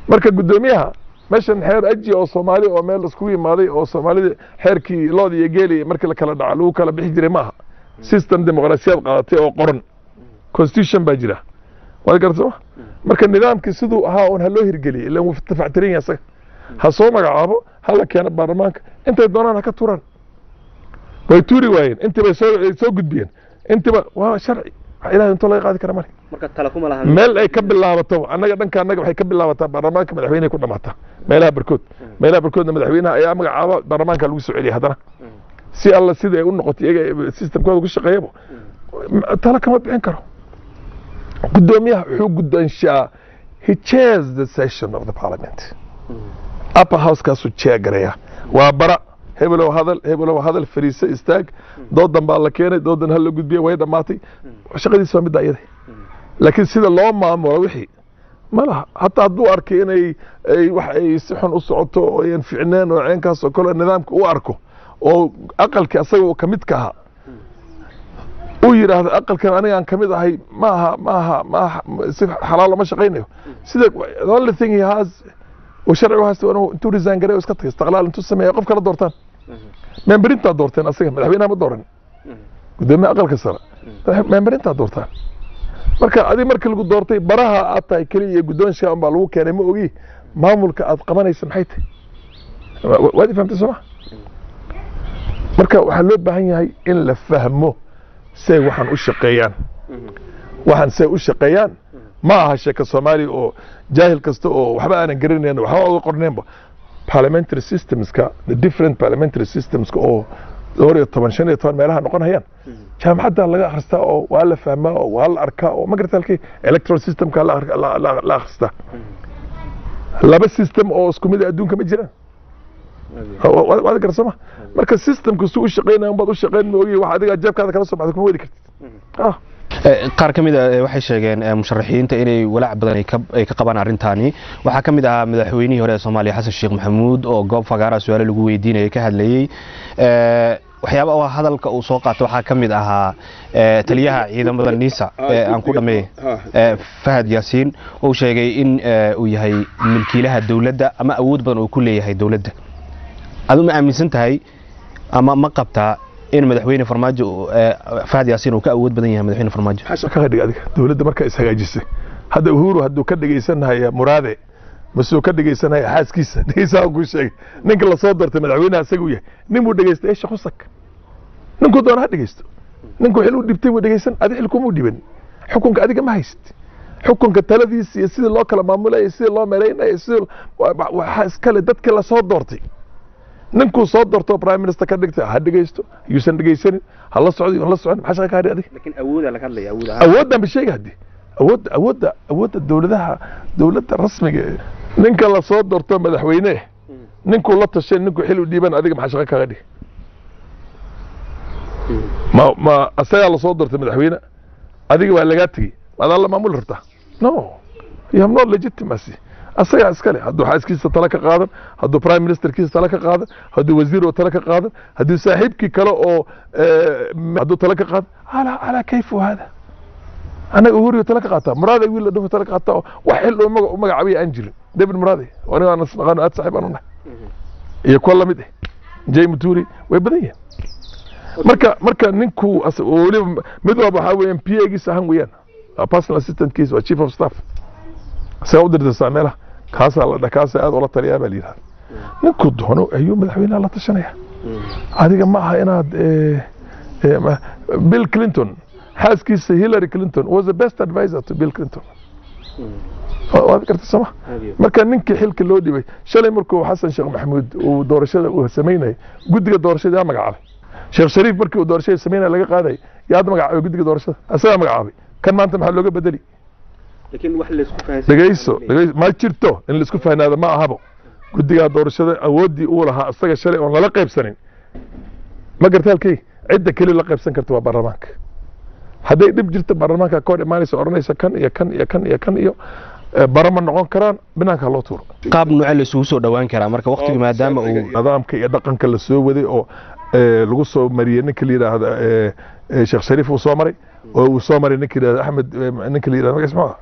Marka gudoomiyaha meeshan xeer aji oo Soomaali oo meel iskugu yimaaday oo Soomaalida xeerkii loodi iyo geeli markii la kala dhaca lagu kala bixi jiray maaha. System dimuqraasiyaad qaadatay oo qoran, constitution baa jira, waad garata ma? Marka nidaamkii siduu ahaa un ha loo hirgeliyay, ilan wuu tafactiran yahay asaga. Ha soo magacaabo, ha la keeno baarlamaanka, intay doonaan ha ka turaan. Way tuuri waayeen, intii bay soo gudbiyeen, intiiba waa sharci. Wax Ilahay intoo laga qaadi kara male. Marka tala kuma lahan. Meel ay ka bilaabato annaga dhanka annaga waxay ka bilaabataa baarlamaanka, madaxweynehay ku dhamaataa meelaha barkood. Meelaha barkoodna madaxweynaha ayaa magacaaba, baarlamaanka lagu soo celiya. Haddana si alla sida ay u noqotay iyaga systemkooda ku shaqeeyaba tala kama bixin karo gudoomiyaha. Wuxuu guddoonshaa, he chairs the session of the parliament. Upper house kaasuu chair gareeya. Waa bara hebelow hadal, hebelow hadal, fariiso, istaag, doodan baa la keenay, doodan ha la gudbiya, way dhammaatay. Shaqadiisa waa midda iyada, laakiin sida loo maamulo wixii ma laha. Hataa hadduu arkay inay ay wax ay si xun u socoto oo ayan ficneen oo ceenkaas oo kale nidaamka u arko oo aqalkii asaga uu kamid ka ahaa uu yidhaahdo aqalkan aniga aan kamid ahay maaha maaha maaha si xalaal lama shaqaynayo, sida the only thing he has oo sharci u haysta waa inuu intuu resign gareeyo, iska tagay, istiqlaal intuu sameeyo, qof kala doortaan. Memberintaa doorteen asaga, madaxweynaha ma dooran. Gudoomiyaha aqalka sare memberintaa doortaan. Marka adi markii lagu doortay baraha aad tahay keliya iyo guddoonshiga unbaa lagu keenay, ma ogi maamulka aad qabanaysa maxay tahay. Waad i fahamtay sooma? Marka waxaa loo baahan yahay in la fahmo say waxaan u shaqeeyaan. Waxaan say u shaqeeyaan ma aha sheeka Soomaaliya oo jaahil kasta oo waxba aanan garanayn, waxba uga qorneenba. Parliamentary systemska, the different parliamentary systemska oo dhowr iyo toban, 15 meelaha noqonayaan, jaamacadda laga akhristaa oo waa la fahmaa oo waa la arkaa oo ma garata halkii electoral systemka la akhristaa. Laba system oo isku mid ah adduunka ma jiraan, waad garata sooma? Marka systemku si u shaqeynaya unbaad u shaqeyn, ma ogi wax adiga jeebkaada kala soo baxda kuma wadi kartid. Qaar ka mid a waxay sheegeen musharaxiinta inay walaac badan ay ka qabaan arrintaani. Waxaa ka mid ahaa madaxweynihii hore ee Soomaaliya, Xasan Sheekh Maxamuud, oo goob fagaara su-aalo lagu weydiinayay ka hadlayey. Waxyaaba oo hadalka uu soo qaato waxaa ka mid ahaa taliyaha ciidamada NISA ee aan ku dhameeyay, Fahad Yaasiin, uu sheegay in uu yahay milkiilaha dowladda ama awood badan uu ku leeyahay dowladda. Adu ma aaminsan tahay ama ma qabtaa in madaxweyne Farmaajo, Fahad Yaasiin, uu ka awood badan yahay madaxweyne Farmaajo? Kaga dhig adiga dowladda markaa is hagaajisay. Hadda Uhuru hadduu ka dhegaysanahaya Muraade mase uu ka dhegaysanaya xaaskiisa, dhegeysaa kuu sheegay, ninka lasoo doortay madaxweynaha isaga uu yahay, nin buu dhegeystay eesha khusak. Ninkuu doona ha dhegeysto, ninkuu xil u dhibtay buu dhegeysan. Adi xil kuma u dhiban, xukunka adiga ma haysid. Xukunka taladiisa iyo sidii loo kala maamulayo, sidii loo meeleynayo, sidii waxaa iskale dadkii lasoo doortay. Ninkuu soo doorto prime minister ka dhigtay ha dhegeysto, yuusan dhegeysanin, ha la socdo, yuun la socon, maxaa shaqa ka hadhi adiga? Laakiin awooda laga hadlaya, awood ahaan. Awooddan ba sheega. Haddi awoodda dowladaha, dowladda rasmiga ee ninka la soo doorto madaxweyne, ninkuu la tashay, ninkuu xil u dhiiban, adiga maxaa shaqa kaga dhig? Ma asagaa lasoo doortay madaxweyne, adiga waa lagaa tegey, adaa la maamuli rabtaa? No, you have no legitimacy. Asagaa iskale. Hadduu xaaskiisa tala ka qaadan, hadduu prime ministerkiisa tala ka qaadan, hadduu wasiir oo tala ka qaadan, hadduu saaxiibkii kale oo hadduu tala ka qaadan, calaa kayfu hada. Anaga Uhuru tala ka qaataa, Muraade wiil la dhaho tala ka qaataa, wax xil uu magacaabaya aan jirin. David Muraade aniga aan isnaqaano, aad saaxiib aan u nahay, iyo kuwa lamid ah, Jay Muturi, way badan yihiin. Marka ninku weliba mid walba waxaa weeyaan PA giisa ahaan weeyaan, personal assistantkiisa, waa chief of staff, isagaa u dirdirsaa meelaha kaasaa la dha, kaasaa aad ula taliyaa baa la yidhahda. Ninkuu doono ayuu madaxweynaha la tashanaya, adiga ma aha inaad. Bill Clinton xaaskiisa Hillary Clinton was the best advisor to Bill Clinton, waad gartay sooma? Marka ninkii xilka loo dhibay shalay, markuu Xasan Sheekh Maxamuud uu doorashada uu samaynayay, guddiga doorashada yaa magacaabay? Sheekh Shariif markii uu doorashada samaynaya laga qaaday, yaad magacaabay guddiga doorashada? Asagaa magacaabay. Kan maanta maxaa looga bedeli? Laakiin wax la isku fahansan. Dhegeyso, dhegeyso, ma jirto in la isku fahnaado ma ahabo. Guddiga doorashada awooddii uu lahaa asaga shalay oon lala qaybsanin, ma garta halkay cidda keli la qaybsan karta waa baarlamaanka. Hadday dhib jirto, baarlamaanka ka hor imaanaysa, odhanaysa kan iyo kan iyo kan iyo kan iyo bara ma noqon karaan, banaanka loo tuuro. Qaab nuuce la isugu soo dhowaan karaa marka waqtigu maadaama uu nidaamka iyo dhaqanka la soo waday oo lagu soo mariyey ninka la yidhaahda Sheekh Shariif uu soo maray, oo uu soo maray ninka la yidhahda Axmed, ninka la yidhahda magaciisa muxuu ahaa,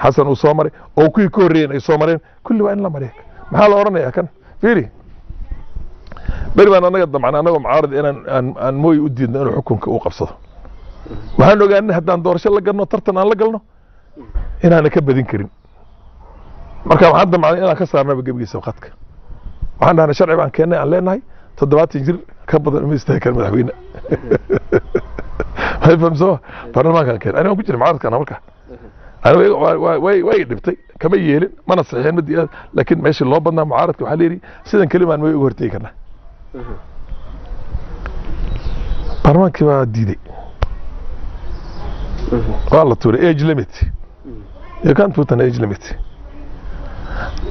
Xasan uu soo maray, oo kuwii ka horreeyeen ay soo mareen, kulli waa in la mariya. Maxaa la odhanayaa? Kan fiiri, beri baan annaga damcna, annagoo mucaarad, inaan aan Mooyi u diidno inuu xukunka uu qabsado. Waxaan ogaanay haddaan doorasho la galno, tartan aan la galno, inaana ka badin karin. Marka waxaan damcnay inaan ka saarnaba gebigiisa khadka. Waxaan dhahnay sharci baan keennay aan leenahay 70 jir ka badan uma istaagi kara madaxweyne. Way fahamsoo baarlamaankaan keenay, aniga waan ku jiray mucaaradkaan marka. Aniga way dhibtay, kama yeelin, mana saxiixin mid, laakiin meeshii loo badnaa mucaaradka waxaa la yidhi sidan kelimaan way uga hortegi karnaa. Baarlamaankii baa diiday, waa la tuuray. Age limit, you can't put an age limit.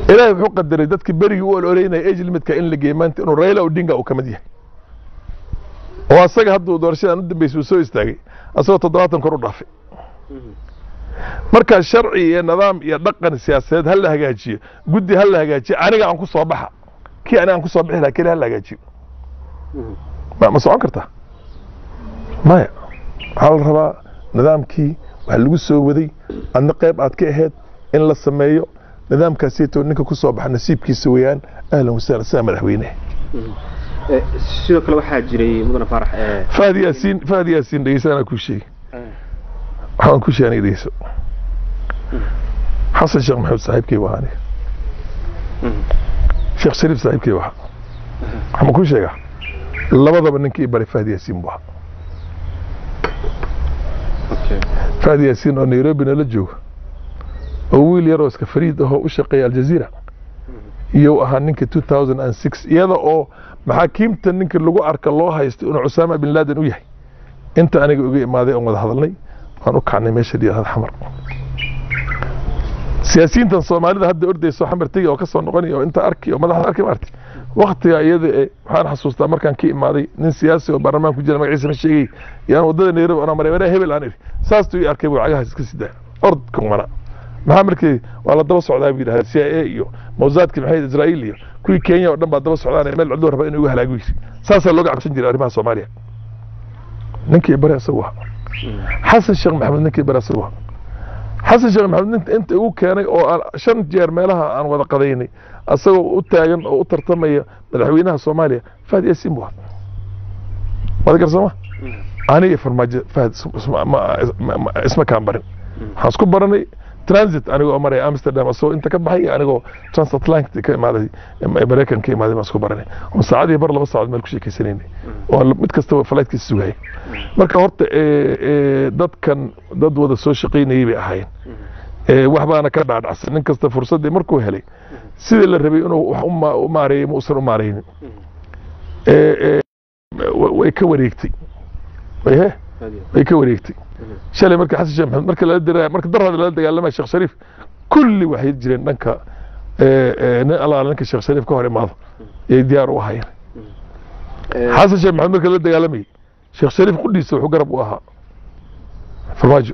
Ilaahay wuxuu qadaray dadkii berigii u ololeynaya age limitka in la geeyo maanta inuu Raila Odinga uu ka mid yahay, oo asaga hadduu doorashadan u dambeysay uu soo istaagay asagoo 70 kor u dhaafay. Marka sharci iyo nidaam iyo dhaqan siyaasadeed ha la hagaajiyo, guddi ha la hagaajiyo, aniga aan ku soo baxa, kii aniga aan ku soo bixi lahaa keli ha la hagaajiyo. Ma socon kartaa? Maya. Waxaa la rabaa nidaamkii waxa lagu soo waday, adna qayb aad ka ahayd in la sameeyo nidaamkaasito. Ninka ku soo baxa nasiibkiisa weeyaan, ahlan wasahlan, sidaa madaxweyne. Sidoo kale waxaa jiray, mudane Faarax, Fahad Yaasiin, Fahad Yaasiin, dhegeysa, anaa kuu sheegi, waxaan ku sheegay aniga, dhegeyso. Xasan Sheekh Maxamed saaxiibkay waa aniga, Sheekh Shariif saaxiibkay waa. Waxaan kuu sheegaa labadaba ninkii baray Fahad Yaasiin buu ahaa. Fahad Yaasiin oo Nairobi nala jooga oo wiil yaroo iska fariid ahoo u shaqeeya Aljazeera iyou ahaa ninka 2006, iyada oo maxaakiimta ninka lagu arka loo haysto inuu Cusaama bin Laden u yahay, inta aniga uga imaaday oon wada hadalnay, waan u kacnay meesha la yidhahda Xamar. Siyaasiyiintan Soomaalida hadda ordayso Xamar tegi oo ka soo noqonaya oo inta arki oo madaxda arki maartay waqtiga iyada ee waxaan xasuustaa markaan ka imaaday nin siyaasi oo baarlamaan ku jira, magaciisa ma sheegay, yaan waddada Nairobi anaa maray, waraa hebel aan idhi, saastuu ii arkay buu cagahaas iska sidaa ordkan wana. Maxaa markii waa la daba socdaa buu yidhahda CIA iyo mawsaadkii, maxay, Israa'iil iyo kuwii Kenya oo dhan baa daba socdaan, meel cidloo raba inuu igu halaago yidhi. Saasaa looga cabsan jiray arrimaha Soomaaliya. Ninkii bare isagu ahaa Xasan Sheekh Maxamed, ninkii bare isagu ahaa Xasan Sheekh Maxamed, inta igu keenay oo aan 5 jeer meelaha aan wada qadaynay asagoo u taagan oo u tartamaya madaxweynaha Soomaaliya, Fahad Yaasiin buu ahaa. Waad garsama, ani iyo Farmaajo Fahad isma kaan barin. Waxaan isku baranay transit, anigoo maraya Amsterdam, asagoo inta ka baxay, anigoo transatlantic ka imaaday, Maraykan ka imaaday baan isku baranay, oon saacadii bar 2 saacadood meel ku sheekeysanaynay oo mid kastaba flightkiisa sugayay. Marka horta dadkan dad wada soo shaqaynayay bay ahaayeen. Wax baana ka dhaadhacsan. Nin kasta fursaddii markuu helay sidii la rabay inuu wax u maareeyay ma uusan u maareynin. Way ka wareegtay, way ka wareegtay. Shalay marka Xasan Sheekh Maxamed marka lala diray, marka darrada lala dagaalamay Sheekh Shariif, kulli waxay jireen dhanka nin allaala ninka Sheekh Shariif ka hor imaado yay diyaar u ahaayeen. Xasan Sheekh Maxamed marka lala dagaalamayay Sheekh Shariif qudhiisa wuxuu garab u ahaa Farmaajo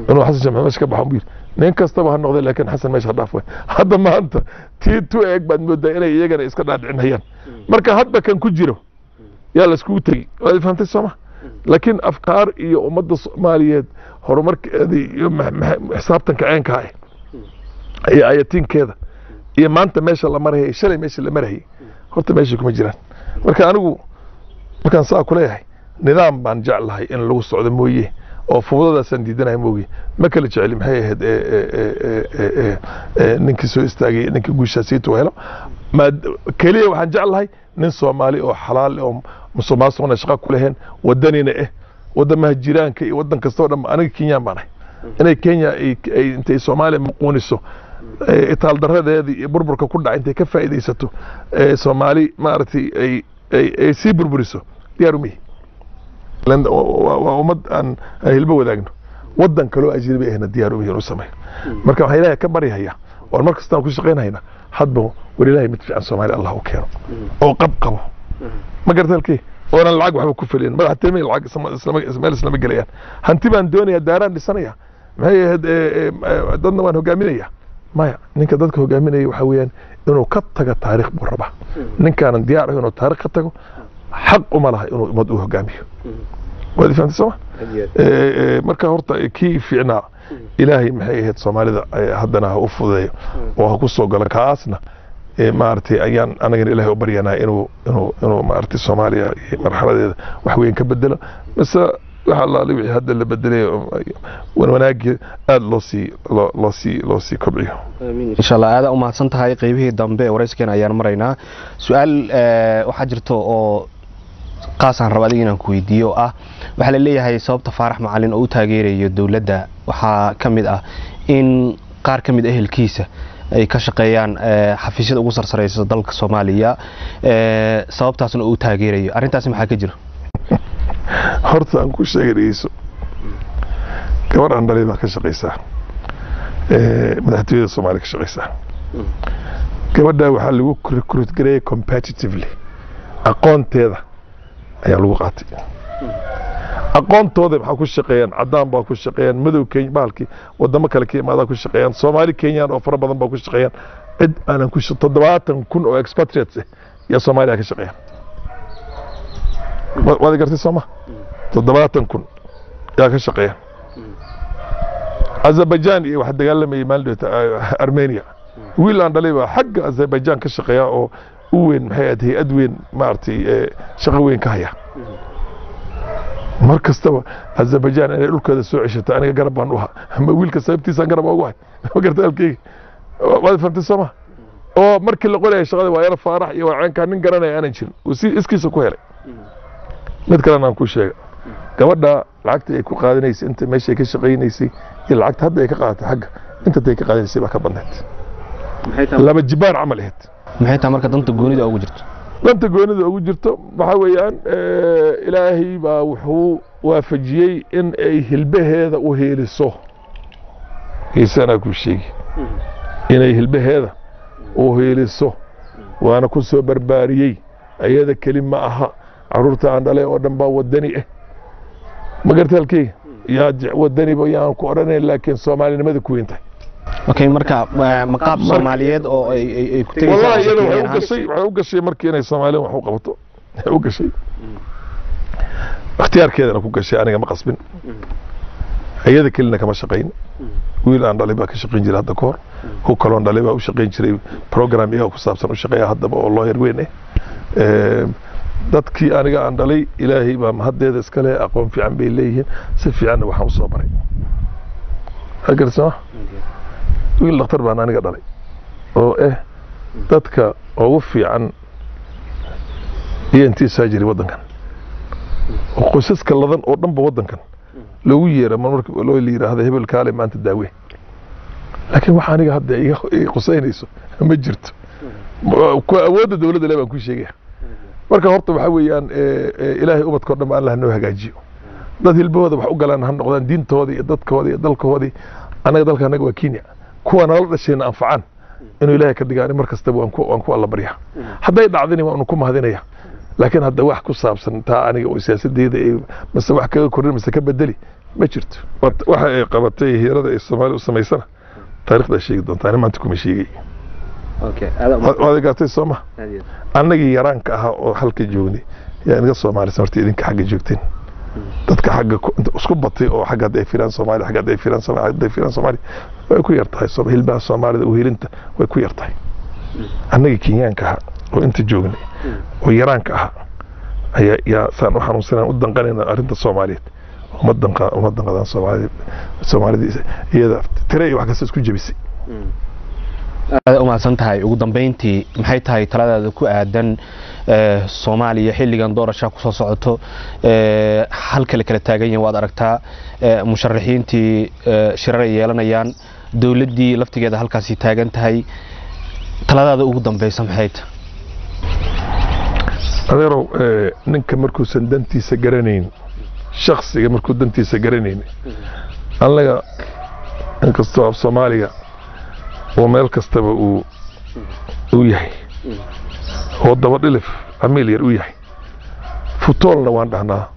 inuu Xasan Sheekh Maxamed meesha ka baxo. Buu yidhi nin kastaba ha noqday, laakiin Xasan meesha ha dhaaf. Way hadda maanta tii tu eeg baad moodaa inay iyagana iska dhaadhicinayaan. Marka hadba kan ku jiro yaa la iskugu tegi, waad fahamtay sooma? Laakiin afkaar iyo ummadda Soomaaliyeed horumarkeedii iyo xisaabtanka ceenkaa ah iyo ayatiinkeeda iyo maanta meesha la marayay, shalay meesha la marayay, horta meesha kuma jiraan. Marka anigu markaan saa kuleeyahay, nidaam baan jeclahay in lagu socdo mooye oo fowdadaasaan diidanahay mooye, ma kala jeceli. Maxay ahayd, ninkii soo istaagay, ninkii guushaasiitu helo keliya waxaan jeclahay nin Soomaali oo xalaal oo musuqmaasuqna shaqo ku leheen, wadanina eh, wadamaha jiraanka iyo wadan kasta oo dhan. Aniga Kenyaan baan ahay. Inay Kenya ay intay Soomaaliya muquuniso, itaal daradeedii iyo burburka ku dhacay intay ka faa'iidaysato, Soomaali maaragtay ay sii burburiso diyaar uma yihi. Waa ummad aan hilbo wadaagno, wadan kaloo ajnabi ahna diyaar uma yihi inuu sameeyo. Marka waxaan Ilaahay ka baryahayaa oon mar kastaan ku shaqaynhaynaa, hadba war Ilaahay mid fiican Soomaaliya Allah u keeno oo qab qabo, ma garata halkii oonan lacag waxba ku felin, madaxtinimay lacag meel islama gelayaan. Hanti baan doonayaa, daaraan dhisanaya, maxay ahayd, dadna waan hogaaminaya. Maya, ninka dadka hogaaminaya waxaa weeyaan inuu ka tago taariikh buu rabaa. Ninkaanan diyaar ah inuu taariikh ka tago xaq uma laha inuu ummad u hogaamiyo. Waad fahamtay sooma? Marka horta kii fiicnaa Ilaahay, maxay ahayd, Soomaalida haddana ha u fududeeyo oo ha ku soo galo. Kaasna maaragtay ayaan anagana Ilaahay u baryanaa inuu maaragtay Soomaaliya iyo marxaladeeda wax weyn ka bedelo, mise waxa allaale wixii hadda la bedelay wanaagii aada loo sii kobciyo. Insha Allah, aada u mahadsan tahay. Qeybihii dambe ee warayskeen ayaan maraynaa. Su-aal waxaa jirto oo qaasaan raba adiga inaan ku weydiiyo oo ah, waxaa la leeyahay sababta Faarax Macalin oo u taageerayo dowladda waxaa ka mid ah in qaar ka mid ehelkiisa ay ka shaqeeyaan xafiisyada ugu sarsareysa dalka Soomaaliya, sababtaasna uu taageerayo. Arrintaasi maxaa ka jiro? Horta aan ku sheegay, dhegeyso, gabar aan dhalay baa ka shaqeysaa madaxtooyada Soomaaliya ka shaqeysaa. Gabadha waxaa lagu recruit gareeyay competitively, aqoonteeda ayaa lagu qaatay. Aqoontooda maxaa ku shaqeeyaan? Cadaan baa ku shaqeeyaan, madow Kenya bahalkii wadamo kale ka imaadaa ku shaqeeyaan, Soomaali Kenyaan oo fara badan baa ku shaqeeyaan. Cid aanan ku 70,000 oo expatriates ah yaa Soomaaliya ka shaqeeyaan. Waad gartay sooma? 70,000 yaa ka shaqeeya. Azerbaijan iyo waxa dagaalamayay maalin dhawta Armenia, wiil aan dhalay baa xagga Azerbaijan ka shaqeeya oo u weyn, maxay ahayd, hay-ad weyn maaragtay shaqo weyn ka haya. Mar kastaba Azerbaijan inay dhulkeeda soo ceshato aniga garab baan u ahaa, ma wiilka sababtiisaan garab ugu hay. Ma garta halkeyga? Waad fahamtay sooma? Oo markii la qoraya shaqada waa yar Faarax iyo waa ceenkaa, nin garanaya aanan jirin uu si iskiisa ku helay. Mid kalena aan ku sheega, gabadha lacagta ay ku qaadanaysay inta meesha ay ka shaqaynaysay iyo lacagta hadda ay ka qaadatay xagga inta ay ka qaadanaysay baa ka badnayd, laba jibaar camal ahayd. Maxay tahay marka danta goonida ugu jirto? Danta goonida ugu jirto waxaa weeyaan Ilaahay baa wuxuu waafajiyey in ay hilbaheeda u heeliso. Hiisanaa ku sheegi inay hilbaheeda u heeliso, waana ku soo barbaariyey. Ayada keli ma aha, caruurta aan dhalay oo dhan baa wadani ah. Ma garta halkeyga? Yaa wadaniba yaan ku odhanayn, laakiin Soomaalinimada ku weyn tahay. Okay, marka maqaab Soomaaliyeed oo ay ku tegaysaa, wallahi iyada waxay u gashay markii inay Soomaaliya wax u qabato waxay u gashay ikhtiyaarkeedana ku gashay, aniga ma qasbin, iyada kelina kama shaqayn. Wiil aan dhalay baa ka shaqayn jiray hadda ka hor, ku kaloon dhalay baa u shaqayn jiray program iyaga ku saabsan u shaqeeya haddaba oo lawyer weyn eh. Dadkii aniga aan dhalay Ilaahay baa mahaddeeda iska leh, aqoon fiican bay leeyihiin, si fiicanna waxaan usoo baray agarsama. Wiil dhakhtar baan aniga dhalay oo dadka ugu fiican ENT surgery waddankan, oo qoysaska ladan oo dhanba waddankan loogu yeera marka loo yiraahdo hebel kaale maanta daawe. Laakiin waxa aniga hadda iga qusaynayso ma jirto, awoodda dowladda le baan ku sheegaya. Marka horta waxa weeyaan Ilaahay ubadkoo dhan ba Allah noo hagaajiyo, dad hilbahooda wax u galaan ha noqdaan, diintooda iyo dadkooda iyo dalkoodii. Annaga dalka annaga waa Kenya, kuwa nala dhashayna anfacaan inuu Ilaahay ka dhigaan mar kastaba waan ku alla baryaa, hadday dhacdina waanu ku mahadinaya. Laakiin hadda wax ku saabsan taa aniga oo siyaasadeyda ay mase wax kaga kordhin mase ka bedeli ma jirto. Waxa ay qabatay hiirada ay Soomaaliya u samaysana taariikhdaa sheegi doontaa, ani maanta kuma sheegay. Waad gaartay sooma? Annagii yaraanka ahaa oo halka joognay yaa inaga Soomaalisan horta idinka xagga joogteen, dadka xagga isku batay oo xagga hadday fiiraan Soomaaliya, xagga hadday fiiraan Soomaaliya, hadday fiiraan Soomaaliya way ku yar tahay. Hilbaha Soomaalida u helinta way ku yar tahay. Annagii Kenyaanka ahaa oo inta joognay oo yaraanka ahaa ayaa yaa saan u xanuunsanaan u danqanayna arrinta Soomaaliyeed. Uma danqa uma danqadaan Soomaalida, Soomaalida iyada tire iyo wax kasta isku jebisay. Aad u mahadsan tahay. Ugu dambeyntii, maxay tahay taladaada ku aadan Soomaaliya xilligan doorasha kusoo socoto? Halka la kala taagan yahay waad aragtaa, musharaxiintii shirar ay yeelanayaan, dowladdii laftigeeda halkaasi taagan tahay, taladaada ugu dambeysa maxay tahay? Adeerow, ninka markuusan dantiisa garanayn, shaksiga markuu dantiisa garanayn, annaga inkastoo af Soomaaliga oo meel kastaba uu yahay oo daba dhilif camiil yar u yahay, futoolna waan dhahnaa,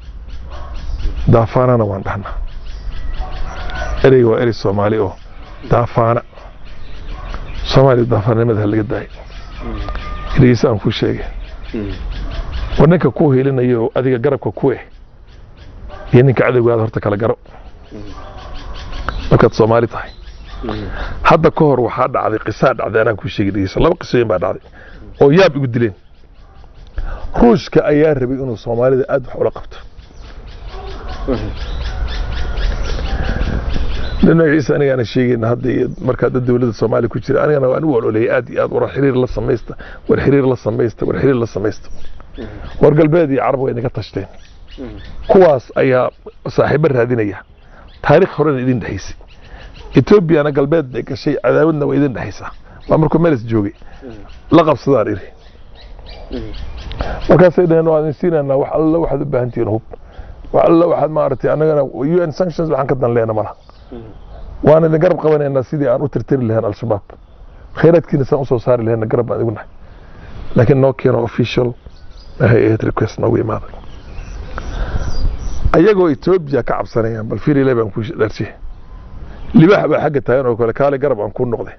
daafaanana waan dhahnaa. Ereyga waa erey Soomaali oo daafaana, Soomaaliya daafaanimada ha laga daayay. Ereygiisa aan kuu sheegay, war ninka ku helinayo adiga garabka ku eh iyo ninka cadowgaada horta kala garo markaad Soomaali tahay. Hadda ka hor waxaa dhacday qisaa dhacday, anaan kuu sheegi, dhegeyso. Laba qisooyin baa dhacday oo yaab igu dileen. Ruushka ayaa rabay inuu Soomaalida aad wax ula qabto. Nin magaciisa anigaana sheegayna hadda iyo markaa dad dowladda Soomaaliya ku jira, anigana waan u ololeeyay aad iyo aad, war xiriir la samaysta, war xiriir la samaysta, war xiriir la samaysta, war galbeed iyo carab way idinka tashteen, kuwaas ayaa saaxiibo raadinaya, taariikh horena idin dhexaysay, Etoobiyana galbeed bay gashay, cadaawadna way idin dhexaysaa. Waa markuu meelis joogay la qabsadaan iri, markaasay dhaheen waan idin siinaynaa wax alla waxaad u baahan tihiin, hub wax alla waxaad maaragtay, annagana UN sanctions waxaan ka dan leena malaha, waan idin garab qabanaynaa sidii aan u tirtiri lahayn Al-Shabaab, khayraadkiina saan usoo saari lahayn garab baan igu nahay, laakiin noo keeno official waxay ahayd request noogu imaaday. Ayagoo Etoobiya ka cabsanayaan, bal fiir ilaa baan ku dharshay, libaax baa xagga taagan oo kale, kaale garab aan ku noqday,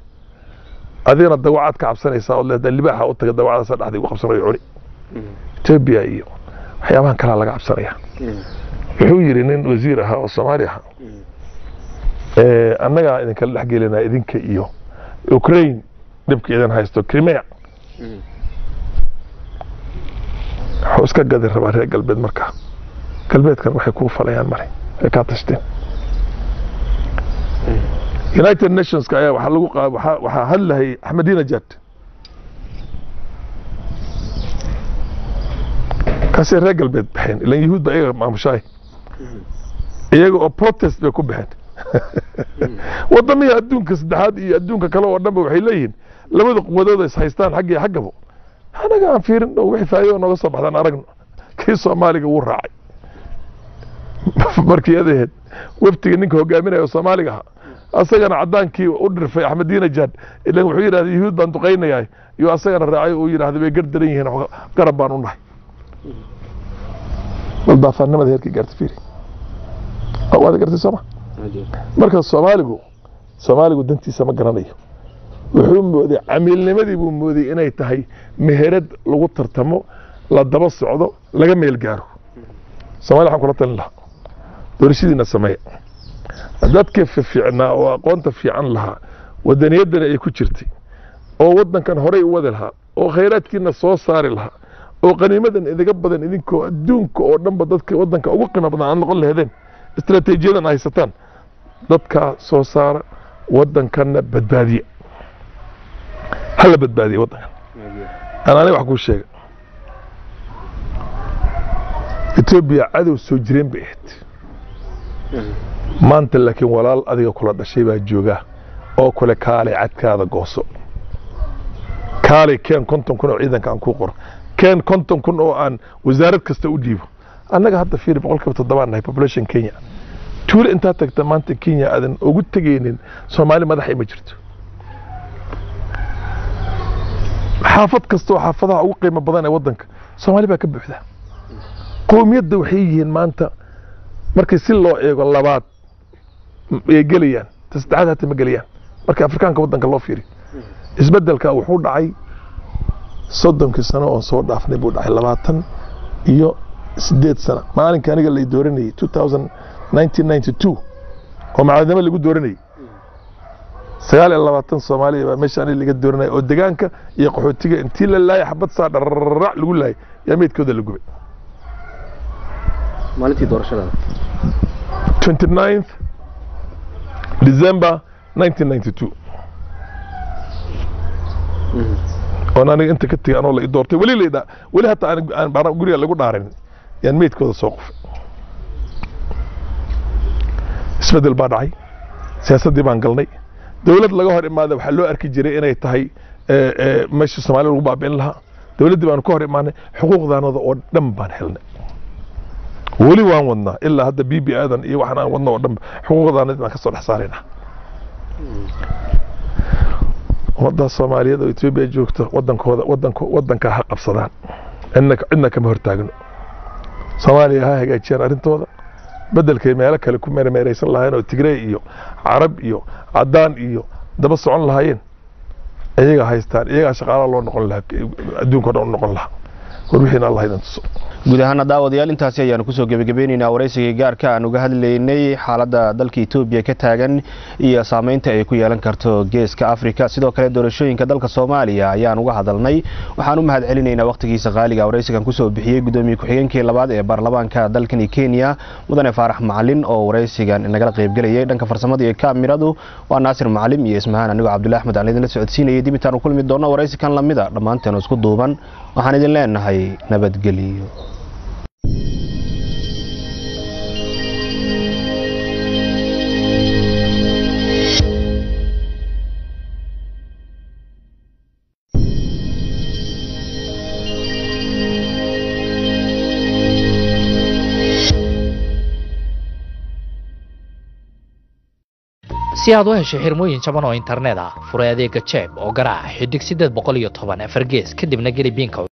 adigana dawacaad ka cabsanaysaa oo leedahay libaaxa u taga dawacadaasa dhexda igu qabsanayo cuni. Etoobiya iyo waxyaabahan kalaa laga cabsanaya. Wuxuu yidhi nin wasiir ahaa oo Soomaali ahaa, annagaa idinkala dhex gelinaa idinka iyo Ukraine dhibka idin haysto Crimea. Wuxuu iska gadi rabaa reer galbeed, markaa galbeedkan waxay kuu falayaan male, way kaa tashteen. United Nationska ayaa waxaa lagu waxaa hadlahayay Axmedinejad, kaasay reer galbeed baxeen, ilan yuhuud baa iyaga maamushaay, iyaga oo protest bay ku baxeen. Wadamihii adduunka saddexaad iyo adduunka kale oo dhanba waxay leeyihiin labada quwadood is haystaan xagga iyo xaggaba, anaga aan fiirin oo wixii faa'iido nooga soo baxdaan aragno. Kii Soomaaliga wuu raacay markii adeed waftiga ninka hogaaminaya oo Soomaaliga ahaa, asagana cadaankii u dhirfay Axmedinejad, ilan wuxuu yidhahday yuhuud baan duqaynayaa, iyo asagana raacay uu yidhahday way gardaran yihiin, garab baan u nahay. Bal daafaannimada heerkii gaartay fiiri, waad gartay sooma? Marka Soomaaligu Soomaaligu dantiisa ma garanayo. Wuxuu mooday camiilnimadii buu mooday inay tahay meherad lagu tartamo, la daba socdo, laga meel gaaro. Soomaaliya waxaan kula talin lahaa doorashadiina sameeya. Dadka fiicnaa oo aqoonta fiican lahaa, wadaniyaddana ay ku jirtay, oo waddankan horey u wadi lahaa, oo khayraadkiina soo saari lahaa, oo qaniimadan idiga badan idinkoo adduunka oo dhanba dadka waddanka ugu qiimo badan aad noqon lahedeen, istaraatiijiyadan haysataan, dadkaa soo saara, waddankanna badbaadiya. Hala badbaadiya waddankan. Aan aniga wax kuu sheega, Etoobiya cadow soo jireen bay ahayd maanta, laakiin walaal adiga kula dhashay baa jooga oo kule kaalay cadkaada gooso, kaalay keen 50,000 oo ciidanka aan kuu qoro, keen 50,000 oo aan wasaarad kasta u dhiibo. Annaga hadda fiiri, 7% nahay population Kenya. Tuulo intaa tagta maanta Kenya aadan ugu tegaynin Soomaali madaxay ma jirto. Xaafad kasta oo xaafadaha ugu qiimo badan ee waddanka Soomaali baa ka buuxda. Qowmiyadda waxay yihiin maanta markii si loo eego labaad ay gelayaan, ta saddexaad hata ma gelayaan marka Afrikaanka waddanka loo fiiriyo. Isbeddelka wuxuu dhacay 30kii sano oon soo dhaafnay buu dhacay, 28 sano. Maalinka aniga lay dooranayay 1992 oo macaalinimo lagu dooranayay, 29 Soomaaliya baa meesha aniga laga dooranayay, oo degaanka iyo qaxootiga intii la laayay xabad saa dhararac lagu laayay yaa meydkooda la gubay. Maalintii doorashada? 29th December 1992 oon aniga inta ka tegay anoo la i doortay, weli la weli hataa aan guriga lagu dhaarin, yaan meydkooda soo qufay. Isbeddel baa dhacay, siyaasaddii baan galnay. Dowlad laga hor imaada waxaa loo arki jiray inay tahay meesha Soomaaliya lagu baabi'in lahaa. Dowladdii baanu ka hor imaanay, xuquuqdaanada oo dhan baan helnay. Weli waan wadnaa ilaa hadda b b aadan iyo waxaan aan wadno oo dhan xuquuqdaanadii baan ka soo dhex saaraynaa. Ummadda Soomaaliyeed oo Etoobiya joogta waddankooda waddanka waddankaa ha qabsadaan, cidna kama hortaagno. Soomaaliya ha hagaajiyaan arrintooda, beddelkay meelo kale ku meermeeraysan lahaayeen oo Tigrey iyo Carab iyo caddaan iyo daba socon lahaayeen. Iyagaa haystaan, iyagaa shaqaalaha loo noqon lahaa, adduunka o dhan u noqon lahaa. War wixiina Allah idin tuso. Guud ahaana daawadayaal, intaasi ayaanu kusoo gebagabeynaynaa waraysigii gaarka aan uga hadlaynay xaaladda dalka Etoobiya ka taagan iyo saameynta ay ku yeelan karto geeska Afrika. Sidoo kale doorashooyinka dalka Soomaaliya ayaan uga hadalnay. Waxaan u mahad celinaynaa wakhtigiisa qaaliga waraysigan kusoo bixiyey gudoomiye ku-xigeenkii labaad ee baarlamaanka dalkani Kenya, mudane Faarax Macalin, oo waraysigan nagala qaybgelayay. Dhanka farsamada iyo kaamiradu waa Naasir Macalim iyo Ismahaan, anigoo Cabdullahi Axmed aan idinla socodsiinayay. Dib intaanu kulmi doono waraysikan lamida, dhammaanteenu isku duuban waxaan idin leenahay nabadgeliyo. Si aad u hesho xirmooyin jaban oo internet ah, furay adeega Jeeb oo garaac xidig 810 4 gees, kadibna geli biinka.